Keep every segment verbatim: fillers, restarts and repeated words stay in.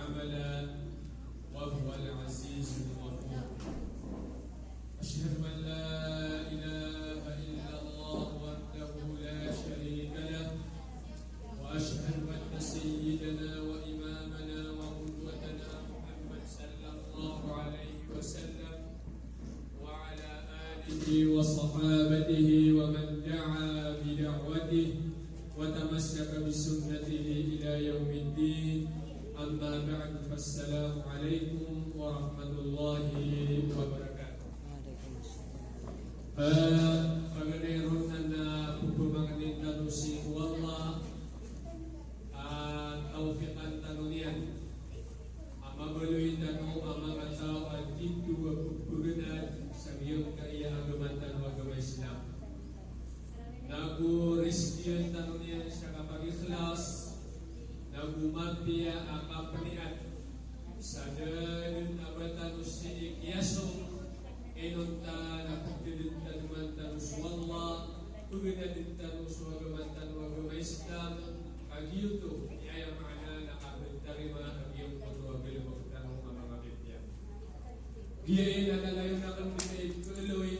عملا وهو العزيز الغفور. أشهد أن لا إله إلا الله وحده لا شريك له، وأشهد أن سيدنا وإمامنا وقدوتنا محمد صلى الله عليه وسلم وعلى آله وصحابته ومن دعا بدعوته وتمسك بسنته إلى يوم الدين. أما بعد، فالسلام عليكم ورحمة الله وبركاته. Eh, paganay ron na pphamaganay tano sii ko Allah a tawfiqan tano niyan a mabaloy tano a manga taw a titho a pphagana sa giyangkaya a agama tano a agama Islam. Nago rizkiyan tano niyan sa kapagikhlas, nago mapiya a kapniyat. Sa da dn a ba tano sii kiyasong, inonta na pagdadn tano man tano so Allah, pagdadn tano so agama tano a agama Islam, kagiya oto i aya maana na kapagtarima a giyangkoto a galbk tano a manga pipiya. Giya i na lalayon akn dn i kaaloy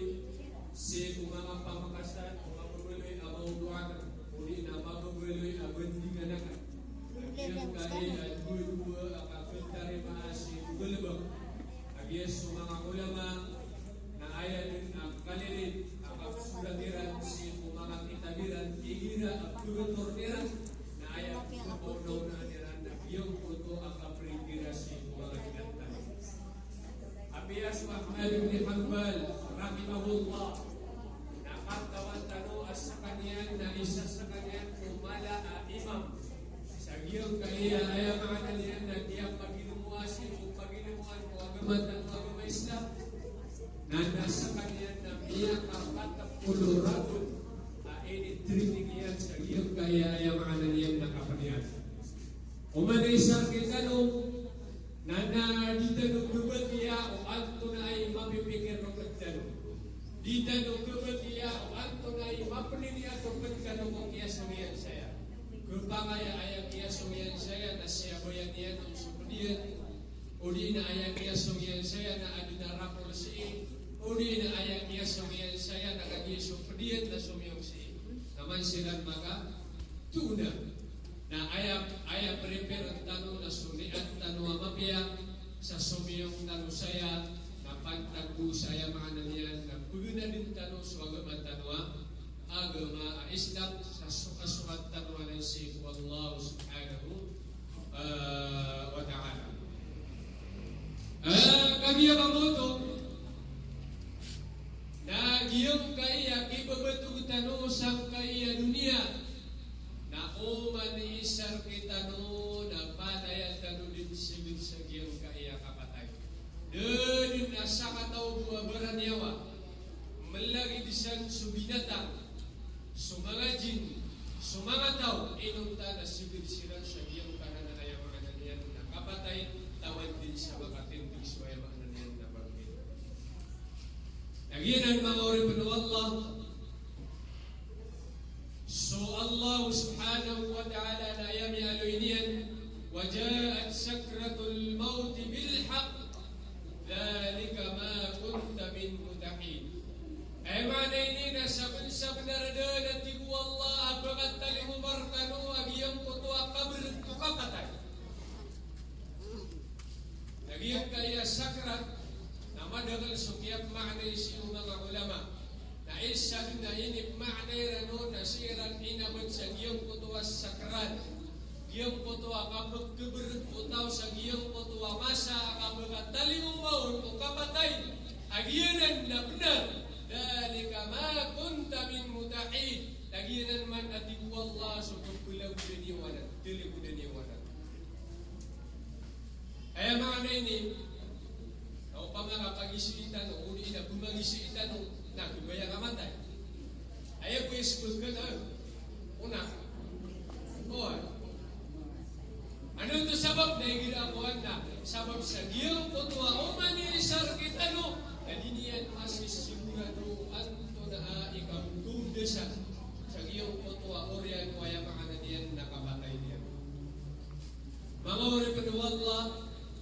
sii ko manga pamakasan o mababaloy a mawdu' akn, odi na mababaloy a bandingan akn. Giyangkai a dowa-dowa a kapagtarima sii ko galbk a giya so manga ulama na aya dn a kalilid a kapsorat iran sii ko manga kitab iran igira a pagtor iran na aya kapagtawnaan iran na giyangkoto a kapripira sii ko manga kitab tano. Apiya so Ahmad ibn Hanbal rahimahullah, na katawan tano a skaniyan na isa skaniyan ko mala a imam. Sa giyangkaya aya maana niyan na kiyapagilmoa sii ko pagilmoan ko agama tano a agama Islam. Na na skaniyan na miyakapat polo ragon a initraining iyan sa giyangkaya aya maana niyan na kapniyat. Oman i isa rktano, na na di tano kabatiya o antonaa i mapipikir o pd tano. Di tano kabatiya o antonaa i mapniniyat o pd tano ko kiyasong iyan saya. Khapakay a aya kiyasong iyan saya na siyabayan iyan on so pd iyan. Odi na aya kiyasong iyan saya na adn a rakol sii. Odi na aya kiyasong iyan saya na kagiya so pd iyan na somiyong sii. Na man siran maka tona. Na aya, aya prepare tano na so niyat tano a mapiya sa somiyong tano saya, na pantag ko saya maana niyan na paganaden tano so agama tano a agama a Islam sa sokasokat tano anan sii ko Allah subhanahu, eh, wa ta'ala. Eh, kagiya mambo oto, na giyangkaya kibabatog tano sangkaya doniya, na oman i isa rktano na patayan tano dn sii sa giyangkaya kapatay. Da dn a sakataw bo a baraniyawa, mlagid san so binatang, so manga jinn, so manga taw, inonta na sii siran sa giyangkanan a aya maana niyan na kapatay, tawan dn sa makatindg so aya maana niyan na pagpili. Na giyanan manga oripn o Allah, so Allah subhanahu wa ta'ala na aya miyaaloy niyan, "Wa ja'at sakratul mawti bil haqq, dhalika ma kunta minhu tahid." Aya maana ini na sabn-sabnar a da, na tig o Allah, a ba katalingoma rkano a giyangkoto a kabrg ko kapatay. Na giyangkaya sakrat, na madakl so kiyapmaanay sii o manga ulama. Na isa dn a inipmaana iran on na sii ran inabot sa giyangkoto a sakrat. Giyangkoto a kapkhabrg o taw sa giyangkoto a masa a kapkatalingoma on ko kapatay. A giyanan na bnar. Dhalika ma kunta minhu tahid. Na giyanan man a tig o Allah so kapkhabrgn iyo anan, talingoma iyo anan. Aya maana ini, na opama ka pagizai tano, odi na pmagizai tano, na khabaya ka matay. Aya bo i sbk na, ona. Oway. Ano oto sabap na igira kowan na, sabap sa giyangkoto a oman i isa rktano, na di niyan masisigurado antonaa i kapkhaondasan sa giyangkoto a oriyan o aya maana niyan na kapatay niyan. Manga oripn o Allah,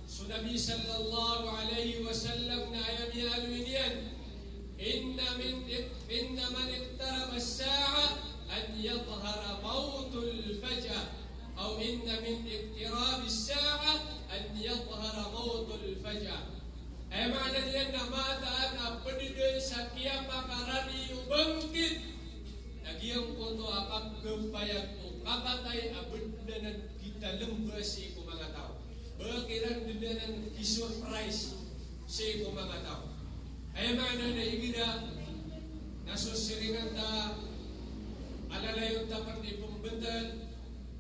so Nabi sallallahu alaihi wasallam na aya miyaaloy niyan, inna min, inna man iqtarabas sa'ah an yadhhara mawtul faj'ah, aw inna min iqtirabis sa'ah an yadhhara mawtul faj'ah. Aya maana niyan na mataan a pd sa kiyapakarani o bangkit na giyangkoto a kapkhapayag o kapatay a bnar a kitalmba sii ko manga taw. Ba kiran dn anan ki-surprise sii ko manga taw. Aya maana na igira na so siringan ta a lalayon ta pn i pmbtad,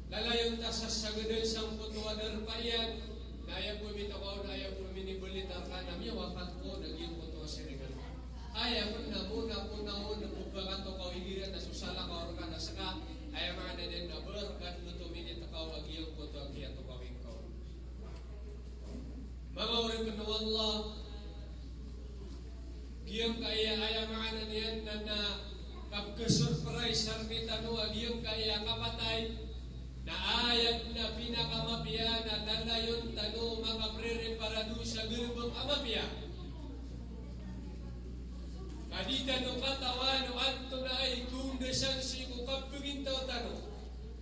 lalayon ta sasagdn sangkoto a darpa iyan, na aya bo i mitokaw na aya bo i minibalit rka na miyawafat ko na giyangkoto a siringan. Aya pn na mona ko na on na bo ba katokaw igira na so salakaw rka na ska, aya maana niyan na ba rka dn oto minitokaw a giyangkoto a kiyatokawi ngka on. Manga oripn o Allah, giyangkaya aya maana niyan na, na kapkha-surprise rktano a giyangkaya kapatay, na aya dn a pinakamapiya na lalayon tano makaprerepara dn sa galbk a mapiya. Ka di tano katawan o antonaa i kaondasan sii ko kapgintaw tano.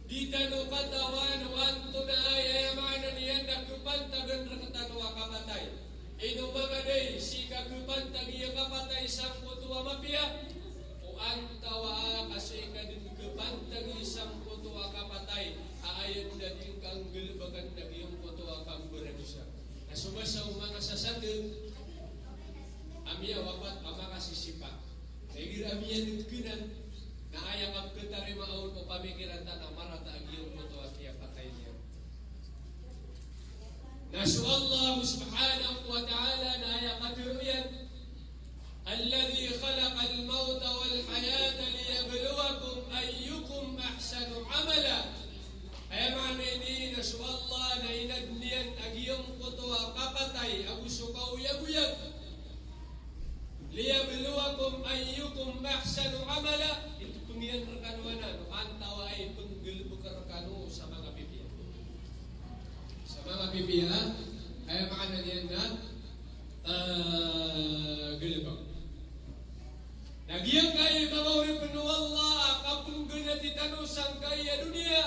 Di tano katawan o antonaa i, aya maana niyan na kapantagn rktano a kapatay. Ino manga dai sii ka kapantagi a kapatay sangkoto a mapiya? O antawaa ka sii ka dn kapantagi sangkoto a kapatay a aya dn a di ngka nggalbkn na giyangkoto a kambaradosa. Na so masa o manga sasatn a miyawafat a makasisipa. Na igira a miyan'g kna, na aya kapkhatarimaa on o pamikiran ta na marata a giyangkoto a kiyapatay niyan. Na so Allah subhanahu wa ta'ala na aya katharo iyan, "Alladhi khalaqal mawta wal hayata liyabluwakum ayyukum ahsanu amala." Aya maana ini na so Allah na inadn iyan a giyangkoto a kapatay ago so kaoyagoyag. "Liyabluwakum ayyukum ahsanu amala." Ito pn iyan rkano anan, o antawaa i pnggalbk rkano sa manga pipiya. Sa manga pipiya, aya maana niyan na, eh, galbk. Na giyangkai manga oripn o Allah a kapngganati tano sangkai a doniya.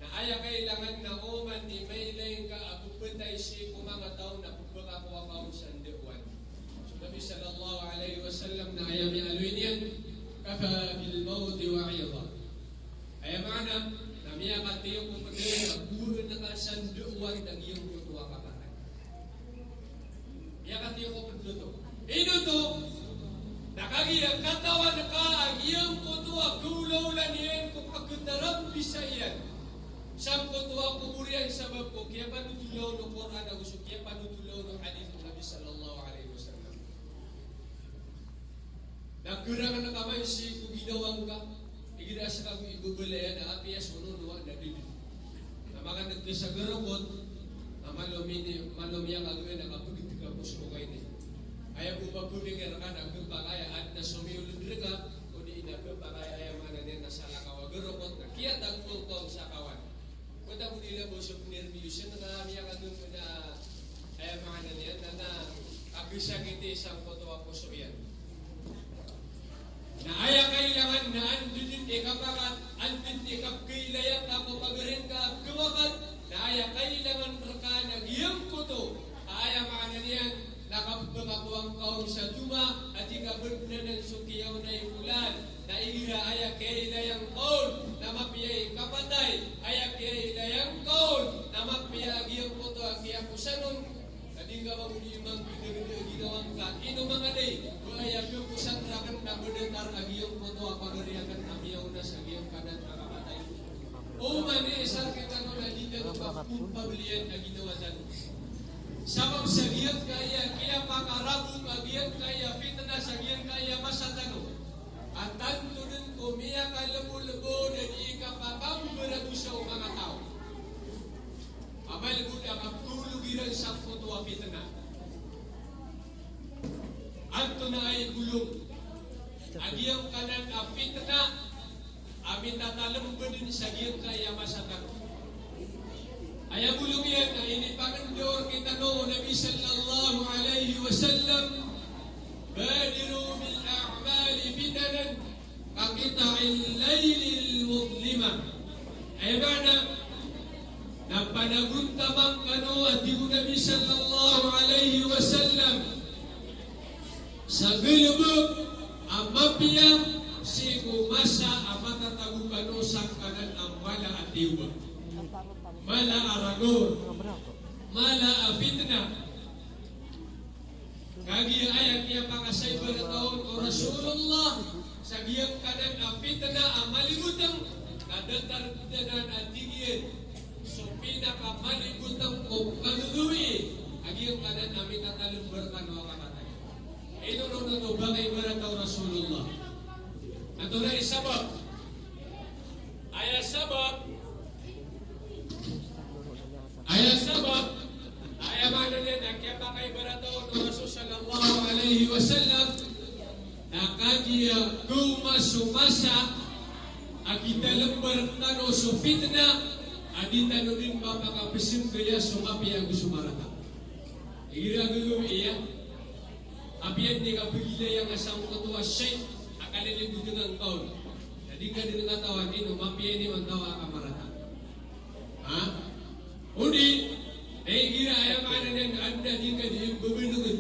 Na aya kailangan na oman i mailay ngka a pphantay sii ko manga taw na pphakakowa ka on sa ndaowan. So Nabi sallallahu alaihi wasallam na aya miyaaloy niyan, "Kafa bil mawti wa'idha." Aya maana na miyakatiyoko pn a gowaan ka sa ndaowan a giyangkoto a kapatay. Miyakatiyoko pn oto. Ino oto? Na kagiya katawan ka a giyangkoto a kaolaola niyan ko kakhatarambisa iyan sangkoto a kobor iyan sabap ko kiyapanothola on o Qur'an ago so kiyapanothola on o hadith o Nabi sallallahu alaihi wasallam. Na kharangan ka man sii ko ginawa ngka, igira a ska go ibabalayan a apiya so nonoa na da dn. Na makan'g ka sa garokot, na malo mini, malo miyakagawii na kapagtk ka ko so kaini. Aya bo mapamikir ka na khapakay a adn a somiyold rka, odi na khapakay a aya maana niyan na salakaw a garokot, na kiyatagoan ka on sa kawan. Kota bo di labo so pnirmiyosan na miyakagawii na, aya maana niyan na, na kagsakiti sangkoto a poso iyan. Na aya kailangan na anda dn i kapakat, anda dn i kapkhailaya ka ko pagari ngka a kawakat, na aya kailangan rka na giyangkoto a, aya maana niyan, na kapphakakowa ngka on sa toma a di ka bndanan so kiyaona i olan, na igira aya kiyailaya ngka on na mapiya i kapatay, aya kiyailaya ngka on na mapiya a giyangkoto a kiyaposan on, na di ngka ba bo di mangkdagda a ginawa ngka, ino manga dai, ba aya kiyaposan rakn na ba datar a giyangkoto a pagari akn a miyaona sa giyangkanan a kapatay. Oman i isa rktano na di tano papabliyan a ginawa tano. Sabap sa giyangkaya kiyapakarabong a giyangkaya fitna sa giyangkaya masa tano a tanto dn ko miyakalbolbod a di kapakambaradosa o manga taw. A malbod a kapkhaolog iran sangkoto a fitna. Antonaa i bolong a giyangkanan a fitna a mitatalmbd sa giyangkaya masa tano? Aya bolong iyan na inipangndao rktano o Nabi sallallahu alaihi wasallam, "Badiru bil a'mali fitanan ka qita'il laylil mudlima." Aya maana na panagontaman kano, a tig o Nabi sallallahu alaihi wasallam, sa galbk a mapiya sii ko masa a matatago kano sangkanan a mala a tiyoba, mala a ragon, mala a fitna. Kagiya aya kiyapakasaibarata on o Rasulullah sa giyangkanan a fitna a malibotng, na datar dn a tig iyan so pinakamalibotng ko kagagawii a giyangkanan a mitatalmbar kano a kapatay. Ino ron oto ba kaibarata o Rasulullah? Antonaa i sabap? Aya sabap, aya sabap, aya maana niyan na kiyapakaibarata on o Rasul sallallahu alaihi wasallam na kagiya kawma so masa a kitalmbar tano so fitna a di tano dn mapakapsnggaya so mapiya ago so marata. Igira gagawii iyan a piya dn i kapagilaya ngka sangkoto a shayi a kalilibotn ngka on, na di ngka dn katawan ino mapiya niyo antaa ka marata. Ha? Odi na igira aya maana niyan na anda di ngka dii mbabanogn,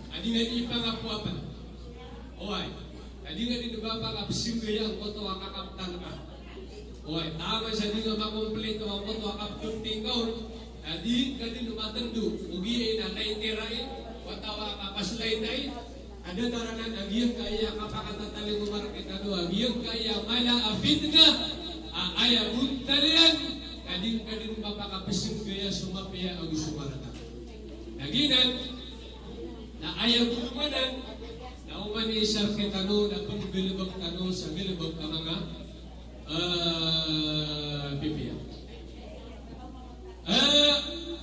a di ngka dii pangapoapan. Oway. Na di ngka dii mapakapsnggaya angkoto a kakaptan ka. Oway, taman sa di ngka makomplito angkoto a kaptan ka on, na di ngka dii matndo, ogaid na kaitira i, wataw a kapaslay na i, a datar anan a giyangkaya kapakatatalingoma rktano a giyangkaya mala a fitna a aya bontal iyan, na di ngka dii mapakapsnggaya so mapiya ago so marata. Na giyanan, na aya bolong anan, na oman i isa rktano na pnggalbk tano sa galbk a manga, eh, pipiya. Eh,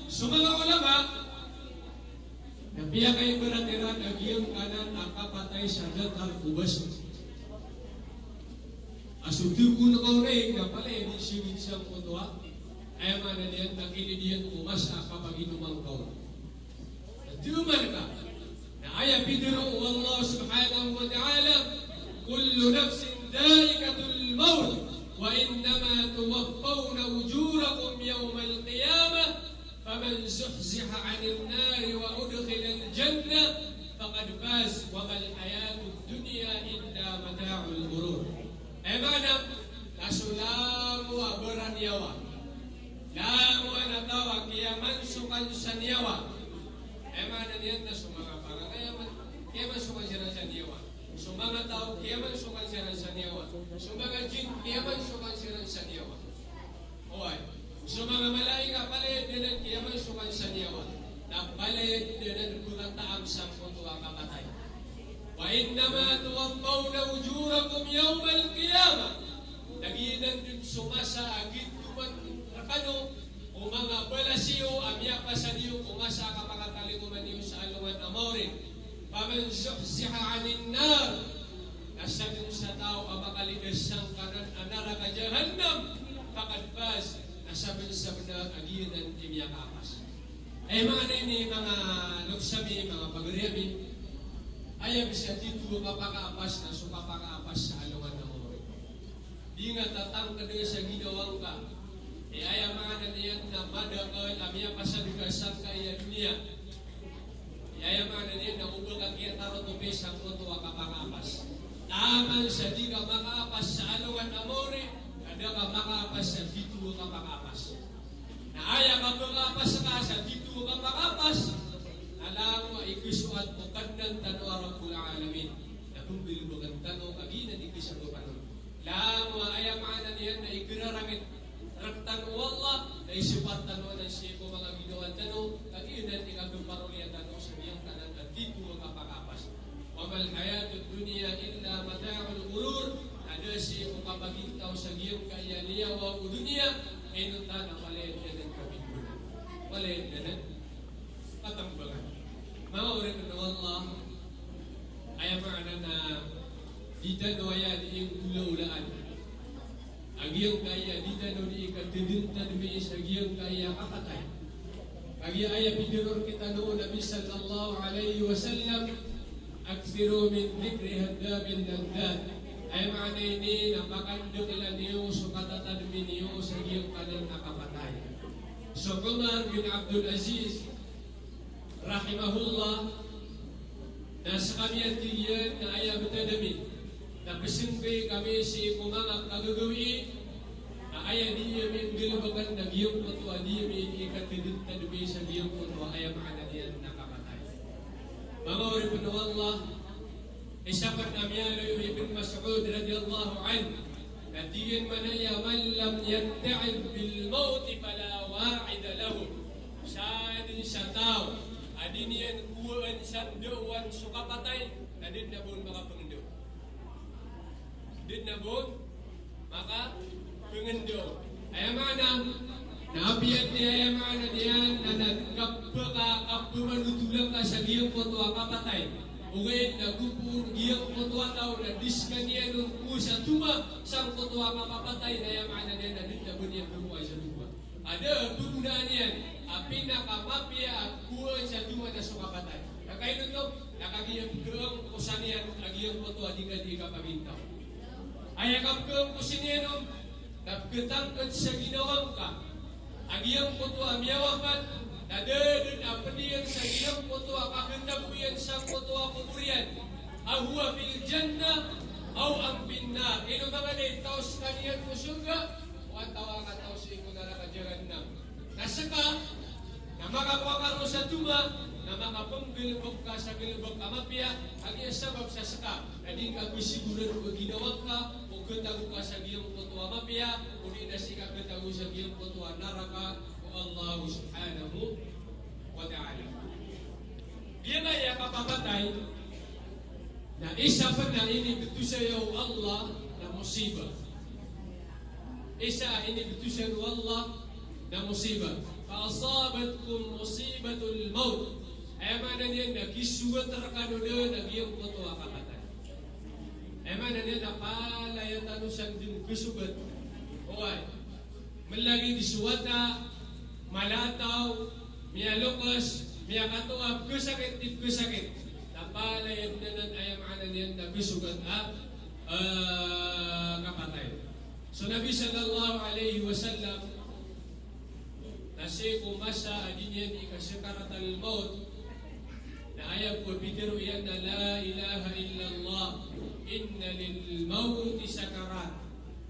so manga ulama, na piyakaibarat iran a giyangkanan a kapatay sa datar ko basa. A so tgo ngka on na palaya dii sii sangkoto a, aya maana niyan na kinidiyan ko masa a kapaginoman ka on. Tig man ka, na aya pitharo o Allah subhanahu wa ta'ala, "Kullu nafsin dha'iqatul mawt, wa innama tuwaffawna ujurakum yawmal qiyamah, faman zuhziha 'anin nari wa udkhilal jannah, faqad faz, wa mal hayatud dunya illa mata'ul ghurur." Aya maana, na so langowan a baraniyawa, langowan a taw a kiyamansokan sa niyawa. Aya maana niyan na so manga pangakayaman, kiyamansokan siran sa niyawa. So manga taw, kiyamansokan siran sa niyawa. So manga jinn, kiyamansokan siran sa niyawa. Oway. So manga malaikat, palaya dn anan kiyamansokan sa niyawa. Na palaya dn anan pkhataam sangkoto a kapatay. "Wa innama tuwaffawna ujurakum yawmal qiyamah." Na giyanan dn so masa a giotoman rkano o manga balas iyo a miyapasad iyo ko masa a kapakatalingoma niyo sa alongan a maori. "Faman zuhziha 'anin nar." Na sadn sa taw a makalidas sangkanan a naraka jahannam, faqad faz, na sabnsabnar a giyanan i miyakaapas. Aya maana ini, manga loks ami, manga pagari ami, aya bisa titho a kapakaapas na so kapakaapas sa alongan a maori. Di ngka tatangkd sa ginawa ngka. Aya maana niyan na madakl a miyapasad ka sangkaya doniya. Aya maana niyan na oba ka kiyatarotop sangkoto a kapakaapas. Taman sa di ka makaapas sa alongan a maori, na da ka makaapas sa titho a kapakaapas. Na aya kapakaapas ka sa titho a kapakaapas, na langowan a ikisoat o Kadnan tano a Rabbul Alamin. Na pmbalbkn tano a giyanan i kisabapan on. Langowan a aya maana niyan na ikararangit rktano o Allah, na isapar tano anan sii ko manga ginawa tano, a giyanan i kapmparoliya tano sa giyangkanan a titho a kapakaapas. "Wa mal hayatud dunya illa mata'ul ghurur." Na da sii ko kapagintaw sa giyangkaya liyawaw o doniya, inonta na palaya dn anan kapindolan. Palaya dn anan katambangan. Manga oripn o Allah, aya maana na di tano aya dii ngolaolaan. Giyangkaya di tano di ikatadntadmi sa giyangkaya kapatay. Kagiya aya pitharo rktano o Nabi sallallahu alaihi wasallam, "Akthiru min dhikri hadhamin ladhdhat." Aya maana ini na pakandakla niyo so katatadmi niyo sa giyangkanan a kapatay. So Umar bin Abdul Aziz, rahimahullah, na skami a tig iyan na aya btad ami na pzngkay kami sii ko manga kagagawii a aya di ami nggalbkn na giyangkoto a di ami ikatadntadmi sa giyangkoto a aya maana niyan na kapatay. Manga oripn o Allah, isa pn a miyaaloy o Ibn Mas'ud radiyallahu anhu, na tig iyan man aya, "Man lam yatta'idh bil mawti fala wa'idha lahu." Sadn sa taw a di niyan kowaan sa ndaowan so kapatay, na da dn a ba on makapngndaw. Da dn a ba on makapngndaw. Aya maana, na apiya aya maana niyan na, na kapaka, kapamanotolan ka sa giyangkoto a kapatay, ogaid na gopo on giyangkoto a taw na di skaniyan on kowaa sa toma sangkoto a kapatay, na aya maana niyan na da dn a ba niyan kowaa sa toma. A da a pngnaan iyan a pinakamapiya a kowaan sa toma na so kapatay. Ka kaino oto? Na kagiya pkhaangkosan iyan a giyangkoto a di ka di kapagintaw. Aya kapkhaangkosan iyan on na pkhatangkd sa ginawa ngka a giyangkoto a miyawafat, na da dn a pd iyan sa giyangkoto a kakhatago iyan sangkoto a kobor iyan. A huwa fil jannah aw am fin nar. Ino manga da i taw skaniyan ko sorga, o antawa ka taw sii ko naraka jahannam. Na ska na makakowa ka roo sa toma, na makapnggalbk ka sa galbk a mapiya, kagiya sabap sa ska na di ka pzigorado a ginawa ngka, o khatago ka sa giyangkoto a mapiya, odi na sii ka khatago sa giyangkoto a naraka o Allah subhanahu wa ta'ala. Giyangkaya kapapatay, na isa pn a inibtosa iyan o Allah na mosiba. Isa a inibtosa iyan o Allah na mosiba. Fa asabatkum musibatul mawt. Aya maana niyan na kisogat rkano dn a giyangkoto a kapatay. Aya maana niyan na palaya tano san dn khasogat. Oway. Mlagid i so wata, mala a taw, miyaloks, miyakatoa, pkhasakit, di pkhasakit. Na palaya dn anan, aya maana niyan na khasogat a, eh, kapatay. So Nabi sallallahu alaihi wasallam, na sii ko masa a di niyan ikasakaratul mawt, na aya ko pitharo iyan na, "La ilaha illallah, inna lil mawti sakarat."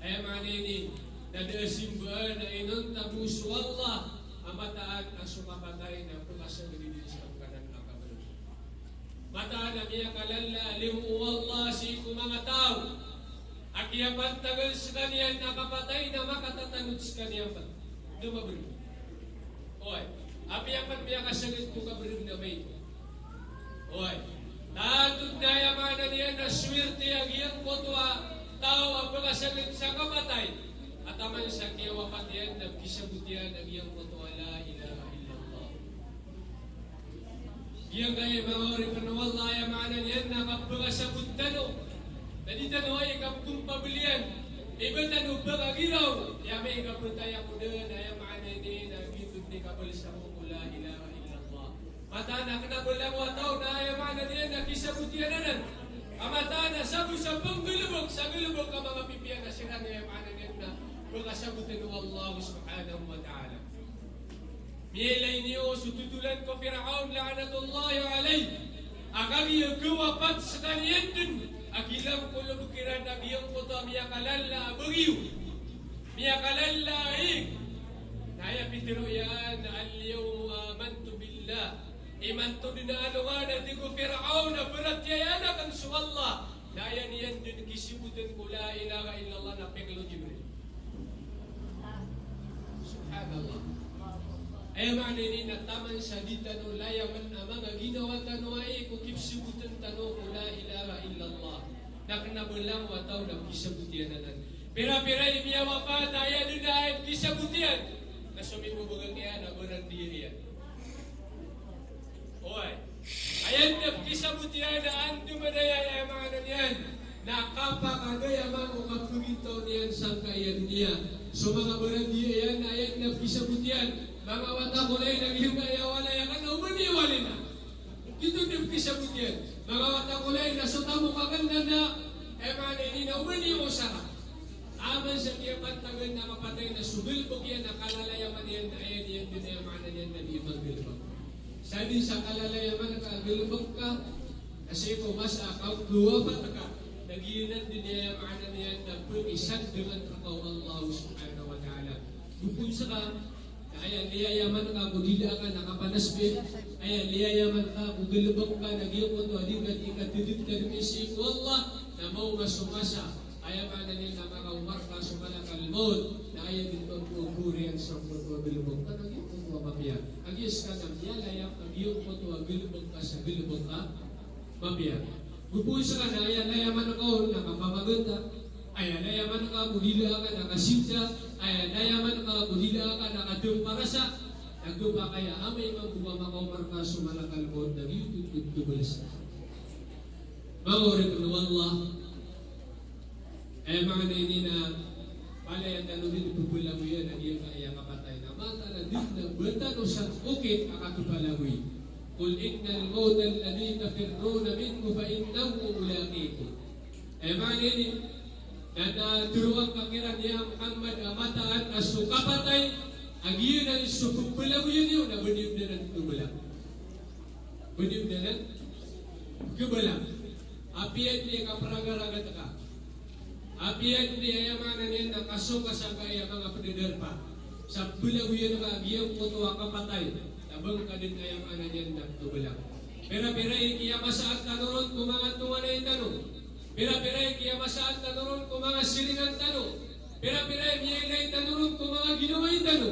Aya maana ini na da a simbaan a inonta bo so Allah a mataan a so kapatay na pkhasagad dn sa kanan a kabr. Mataan a miyakalala a limo o Allah sii ko manga taw a kiyapantagan skaniyan a kapatay na makatatanod skaniyan pn. Da mabr. Oway. Apiya pn miyakasagad ko kabr na maito. Oway. Tanto na aya maana niyan na swerte a giyangkoto a taw a pkhasagad sa kapatay a taman sa kiyawafat iyan na pkisabot iyan a giyangkoto a la ilaha illallah. Giyangkaya manga oripn o Allah, aya maana niyan na kapkhasabot tano. Na di tano aya kapkhampabalian. Iba tano pkhagiraw. Aya maana i kapatay ako dn, aya maana ini na giyoto dn i kabalsa ko ko la ilaha illallah. Mataan a kna ba langon a taw na aya maana niyan na kisabot iyan anan. A mataan a sabot sa pnggalbk sa galbk a manga pipiya na siran, aya maana niyan na pkhasabotan o Allah subhanahu wa ta'ala. Miyailay niyo so totolan ko Firaun la'natullahi alayh. A kagiya kawafat skaniyan dn a kilangkolbk iran a giyangkoto a miyakalala a bagiyo, miyakalala a ig. Na aya pitharo iyan na, "Al-yawma amantu billah." Imanto dn a alongan a tig o Firaun a paratiyayaan akn so Allah. Na aya niyan dn kisabotan ko la ilaha illallah na peklo Jibril. Subhanallah. Aya maana ini na taman sa di tano layaman a manga ginawa tano ai ko kipsabotan tano ko la ilaha illallah. Na kna ba langon a taw na kisabot iyan anan. Pira-pira i miyawafat a aya dn a aya kisabot iyan na somimobagak iyan a barandiya iyan. Oway. Aya dn a kisabot iyan a andamanaya, aya maana niyan Na kapakagaya man o kapagintaw niyan sangkaya doniya. So manga barang di iyan na aya dn a pkisabot iyan, manga wata ko lay na giyangkaya walay akn na oman i walay na. Giyoto dn i pkisabot iyan. Manga wata ko lay na so tamok akn na, aya maana ini na oman i osara. Aman sa kiyapantagan na kapatay na so galbk iyan na kalalayaman iyan na aya niyan dn, aya maana niyan na di panggalbk. Sa dn sa kalalayaman ka a galbk ka, na sii ko masa a kawapat ka, na giyanan dn aya maana niyan na pkisandngan rka o Allah subhanahu wa ta'ala. Bukun ska, na aya liyayaman ka ko dila ka na kapanasbih, aya liyayaman ka ko galbk ka na giyangkoto a di ka di katdntadmi sii ko Allah, na maoma so masa, aya maana niyan na makaoma rka so malakal maut, na aya dn pagkogoriyan sangkoto a galbk ka na giyangkoto a mapiya. Kagiya ska na miyalayam ka giyangkoto a galbk ka sa galbk a mapiya. Go poon ska na aya layaman ka on na kapamaganta, aya layaman ka ko dila ka na kasinta, aya layaman ka ko dila ka na kadmparasa, na gpakay a amay mambo ka makaoma rka so malakal maut na giyoto dn i khabalas. Manga oripn o Allah, aya maana ini na palaya tano dn pphalagoyan a giyangkaya kapatay na mataan a dn a ba tano san okit a kapphalagoy. Qul innal mawta alladhi tafirruna minhu fa innahu mulaqikum. Aya maana ini na, na tharoa ngka kiran ya Muhammad a mataan a so kapatay a giyanan so pphalagoyan iyo na ba niyo dn anan khabalang. Ba niyo dn anan khabalang. Apiya dn i kapragaragat ka. Apiya dn i aya maana niyan na kasong ka sangkaya manga pdadarpa. Sa pphalagoyan ka a giyangkoto a kapatay, na ba ngka dn aya maana niyan na khabalang. Pira-pira i kiyamasaan tano ron ko manga tonganay tano. Pira-pira i kiyamasaan tano ron ko manga siringan tano. Pira-pira i miyailay tano ron ko manga ginawai tano.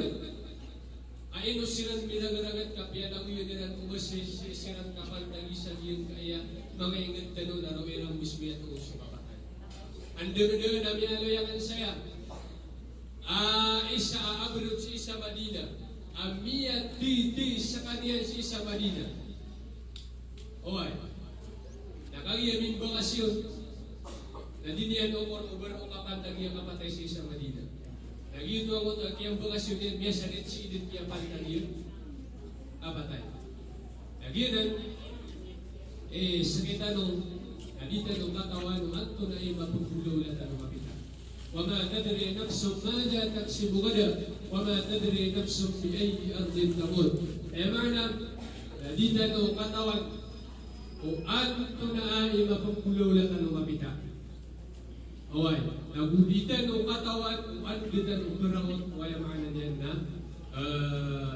A ino siran miragaragat ka piyalagoyan iran o ba si, si, siran kapantagi sa giyangkaya manga ingd tano na roo iran bo so miyatoon so kapatay. Anda ka da na miyaaloy akn saya a isa a abroad sii sa Madina, a miyatiti skaniyan sii sa Madina. Oway. Na kagiya mimbakasyon, na di niyan okor o ba roo kapantagi a kapatay sii sa Madina. Na giyoto angkoto a kiyambakasyon iyan, miyasalit sii dn kiyapantagi a kapatay. Na giyanan, eh, skitano, na di tano katawan o antonaa i mapnggolawla tano mapita. Wa ma tadri nafsun madha taksibu ghadan, wa ma tadri nafsun bi ayyi ardin tamut. Aya maana, na di tano katawan o antonaa i mapnggolawla tano mapita. Oway, na go di tano katawan o anda tano karaot, aya maana niyan na, eh,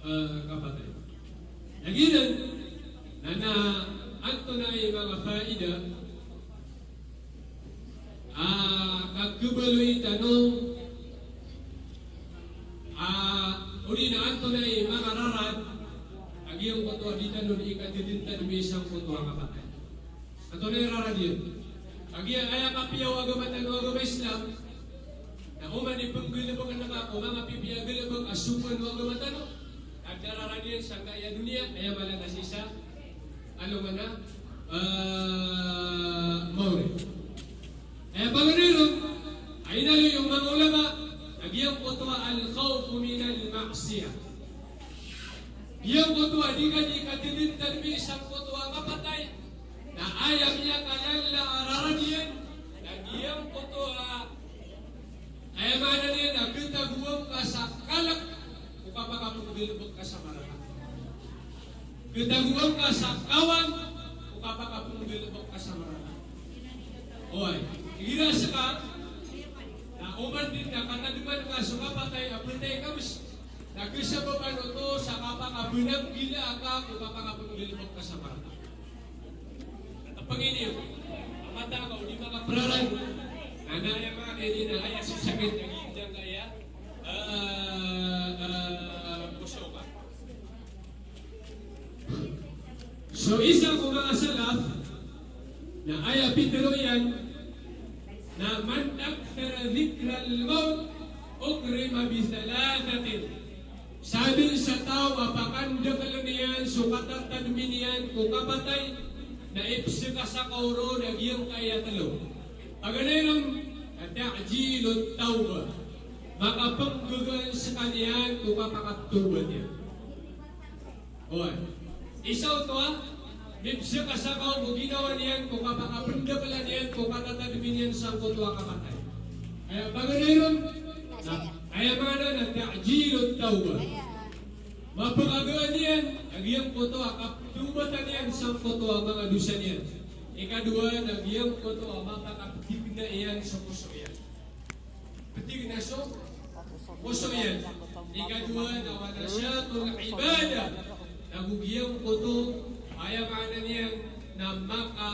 eh, kapatay. Na giyanan, na, na antonaa i manga faida a kakhabaloy tano, a, odi na antonaa i manga rarad a giyangkoto a di tano di katdntadmi sangkoto a kapatay. Antonaa i rarad iyan? Kagiya aya kapiya o agama tano a agama Islam, na oman i pnggalbkn ka ko manga pipiya a galbk a sogoan o agama tano, na da rarad iyan sangkaya doniya, aya mala na sii sa alongan a, eh, mawri. Aya paganay ron, a inaloy o manga ulama, na giyangkoto a al-khawfu min al-ma'siyah. Giyangkoto a di ka di katdntadmi sangkoto a kapatay, na aya miyakalala a rarad iyan, na giyangkoto a Aya maana niyan na khatagoan ka sa kalk ko kapakapnggalbk ka sa marata. Khatagoan ka sa kawan ko kapakapnggalbk ka sa marata. Oway, igira ska na oman dn na katadman ka so kapatay a btad ka bs, na khasabapan oto sa kapakapnggila ka ko kapakapnggalbk ka sa marata. Pangini, a mata ka o di makaprarad. Na aya maana ini na aya sisakit a giyangkaya, eh, eh, poso ka. So isa ko manga salaf na aya pitharo iyan na, "Man akthara dhikral mawt ukrima bi thalathatin." Sadn sa taw a pakandakln iyan so katatadmi niyan ko kapatay, Na ipseka sa kaoro na giyangkaya telo. Paganay ron na ta'jilut tawbah. Makapenggagaan sekaniyan ko kapakatawbat iyan. Oway. Isa oto a, mipseka sa kaoro ko ginawa niyan ko kapakapendakela niyan ko katatademi niyan sangkoto a kapatay. Aya paganay ron, na, aya maana na ta'jilut tawbah. Mapekagaan iyan a giyangkoto a kaptawbatan iyan sangkoto a manga dosa niyan. Ikadowa na giyangkoto a mapakapdigna iyan so poso iyan. Pdigna so poso iyan. Ikadowa na wa nashatul ibadah. Nago giyangkoto, aya maana niyan na maka,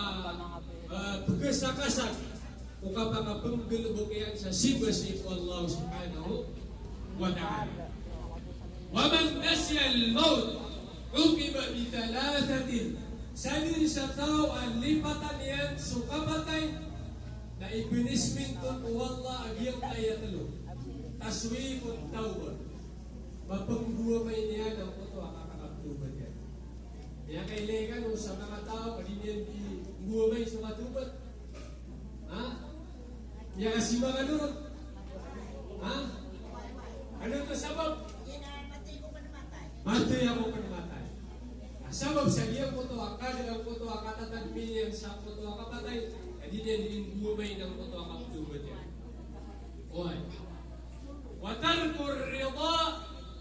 eh, pekasakasag ko kapakapenggalebek iyan sa simba sii ko Allah subhanahu wa ta'ala. Wa man nasiyal mawt uqiba bi thalathatin. Sadn sa taw a lipatan iyan so kapatay na ipunishment on o Allah a giyangkaya telo. Taswifut tawbah. Mapenggoamay niyan angkoto a kapakaptawbat iyan. Aya kailay kano sa manga taw a di niyan di nggoamay so katawbat. Ha? Miyakasimba kano ron? Ha? Ano oto sabap? Matay ako pen matay. Na sabap sa giyangkoto a kada, angkoto a katatademi niyan sangkoto a kapatay, na di niyan di nggoamay angkoto a kaptawbat iyan. Oway. Wa tarkur rida,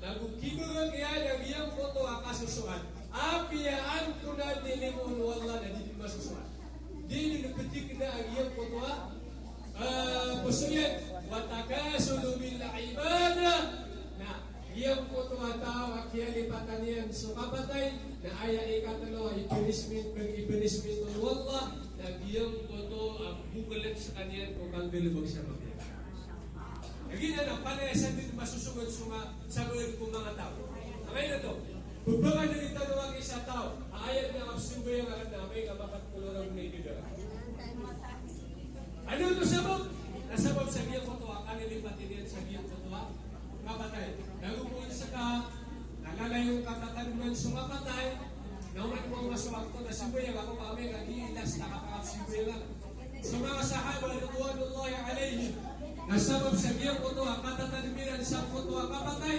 nago kibegek iyan a giyangkoto a kasosoat. Apiya antonaa i limo on o Allah na di den masosoat. Di den petikna a giyangkoto a, eh, poso iyan. Wa takasulu bil ibadah. Na giyangkoto a taw a kiyalipatan iyan so kapatay, na aya ikatelo a ipunishment, peg-ipunishment on o Allah, na giyangkoto a bokelan sekaniyan ko kanggalebek sa mapiya. Lagid anan a palaya sa den masosogad so ma-, sa baad ko manga taw. Angkaino oto? Pepakadari tano a isa taw a aya den a kapsambayang aken na amay ka mapat polo ragon a idad aken. Ano oto sabap? Na sabap sa giyangkoto a kalilipat iyan sa giyangkoto a kapatay. Nago pn seka na lalayon ka tatademan so kapatay, na oman ko manga so wakto na sambayang ako ka amay ka di last na kapakapsambayang aken. So manga sahaba ridwanullahi alaihim, na sabap sa giyangkoto a katatadem iran sangkoto a kapatay,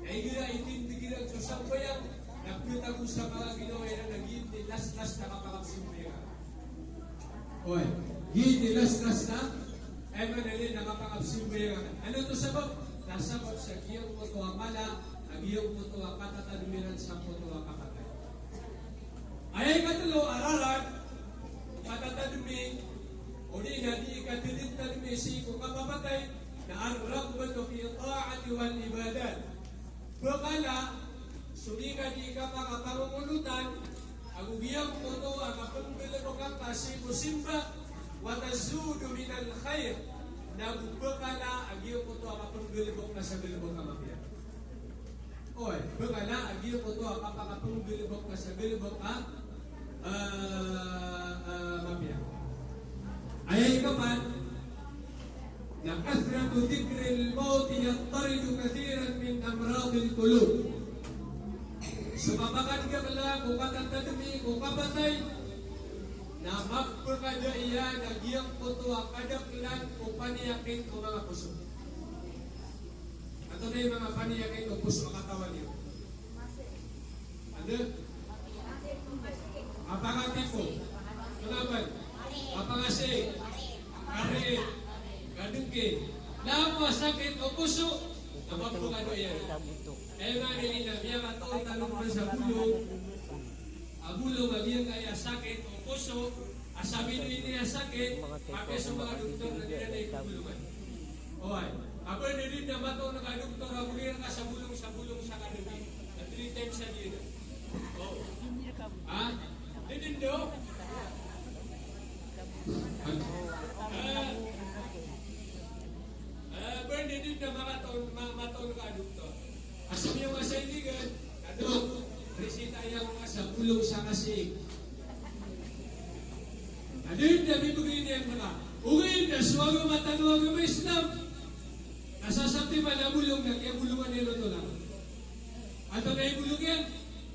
na igira itindeg iran so sambayang, na petago sa manga ginawa iran na giyoto i last, last na kapakapsambayang aken. Oway, giyoto i last, last na, aya maana niyan na kapakapsambayang aken. Ano oto sabap? Na sabap sa giyangkoto a mala a giyangkoto a katatadem iran sangkoto a kapatay. Aya ikatelo a rarad, katatademi, odi na di katadentademi sii ko kapapatay, na ar-raghbatu fi ta'ati wal ibadat. Pekala so di ka di kapakapangongolotan, ago giyangkoto a kapenggalebek angka sii ko simba, wa tazudu minal khair, nago pekala a giyangkoto a kapenggalebek ka sa galebek a mapiya. Oway, pekala a giyangkoto a kapakapenggalebek ka sa galebek a, eh, eh, mapiya. Aya ikapat, na kathratu dhikril mawti yattaridu kathiran min amradil qulub. So kapakadakela ko katatademi ko kapatay, na mapekada iyan a giyangkoto a kadakelan o paniyakit o manga poso. Antonaa i manga paniyakit o poso a katawan iyo? Anda? Kapakatipo. Kalaban. Kapakasii. Karit. Kadengki. Langon a sakit o poso. Na mapekada iyan. Aya maana niyan na miyakatoon tano sa bolong. A bolong a giyangkaya sakit o poso, a sabap ini a sakit, mapiya so manga doktor na di iran ibolongan. Oway. Apiya di den na matoon ka doktor a bolong ka sa bolong, sa bolong sa kadengki. Na three times a day na. O. Ha? Di den daw? Ah. Ah, apiya di den na matoon, ma-, matoon ka doktor. Asal iyo nga sa inigan, kadok, resita iyo nga sa bolong sa kasii. Adi na bibigay niyan ka. Ogaid na so agama tano a agama Islam, na sasatiman a bolong na kiyabolongan iyan oto lang. Antonaa i bolong iyan?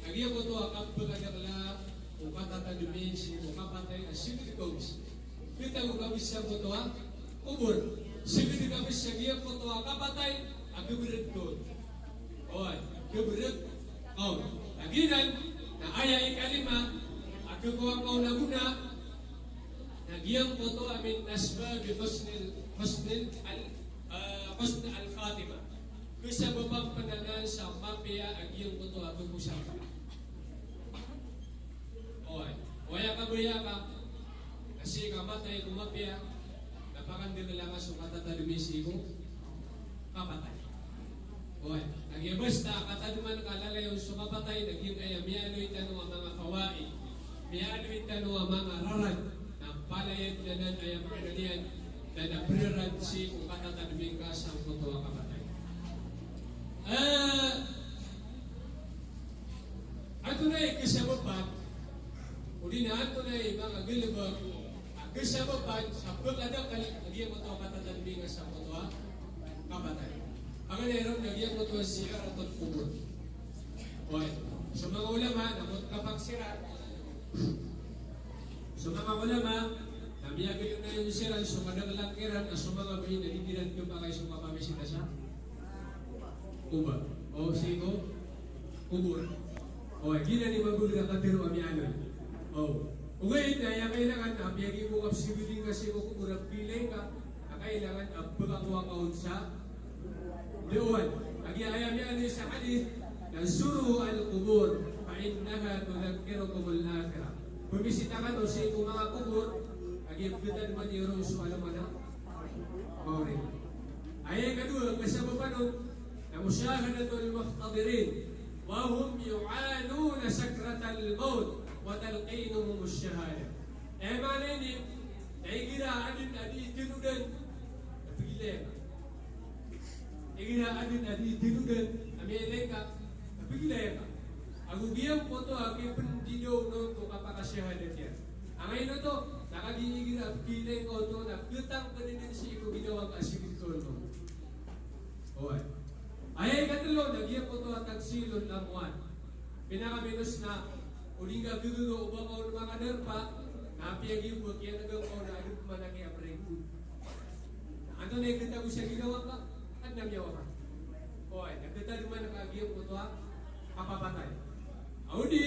Kagiya oto a kapekadakela Katatadmi sii ko kapatay a sigid ka on. Kitago ka on sangkoto a kobor. Sigid ka on sa giyangkoto a kapatay a khabrad ka on. Oway, khabrad ka on. Lagid anan, na aya ikalima a khakowa ka on a gona, na giyangkoto a min asbabi husnil, husnil al-, ah, husnil khatima. Kasabapan pn anan sa mapiya a giyangkoto a khakowa. Oway. Oway, a kabaya ka, na sii ka matay ko mapiya, na pakandakl angka so katatadmi sii ko kapatay. Oway. Na giya basta katadman ka lalayon so kapatay, na giyangkaya miyaaloy tano a manga fawaid, miyaaloy tano a manga rarad, na palaya dn anan, aya maana niyan, na da prarad sii ko katatadmi ngka sangkoto a kapatay. Eh, Antonaa i kasabapan, odi na antonaa i manga galbk a kasabapan sa pkadakl a giyangkoto a katatadmi ngka sangkoto a kapatay? Paganay ron na giyangkoto a ziyaratul qubur. Oway. So manga ulama na mutafaq siran. So manga ulama na miyagalonayon siran so kadaklan kiran a so manga babay na di kiran khapakay so kapamisita sa Oba. O, sii ko kobor. O, giyanan i mabagr a katharo a miyaaloy. O. Ogaid na aya kailangan a piyagimbo ka pzibding ka sii ko kobor a pkhailay ngka, a kailangan a pkakowa ka on sa dawan. Lagid aya miyaaloy sa hadith, na zuru al-qubur, fa innaha tudhakkirukumul akhirah. Pamisita kano sii ko manga kobor, a giya pkhatadman iyo ron so alongan a maori. Aya ikadowa a kasabapan on, na mushahadatul muhtadirin wa hum yu'anuna sakratal maut wa talqinuhumush shahadah. Aya maana niyan, na igira a adn a dii tanodan, na pgilaya ngka. Igira a adn a dii tanodan a miyailay ngka, na pgilaya ngka. Ago giyangkoto a kipndidaw on ko kapakashahadat iyan. Angkaino oto, na kagiya igira a pgilaya ngka oto, na ptangkdn dn sii ko ginawa ngka a sigid ka on. Oway. Aya ikatlo na giyangkoto a taghsilul amwat. Pinakaminos na, o di ngka khagaga o ba ka on makadarpa, na apiya giya bo a kiyan'ga ka on na adn pman a kiyapregod. Na antonaa i khatago sa ginawa ngka? Adn a miyawafaat. Oway, na khatago man ka giyangkoto a kapapatay. Odi,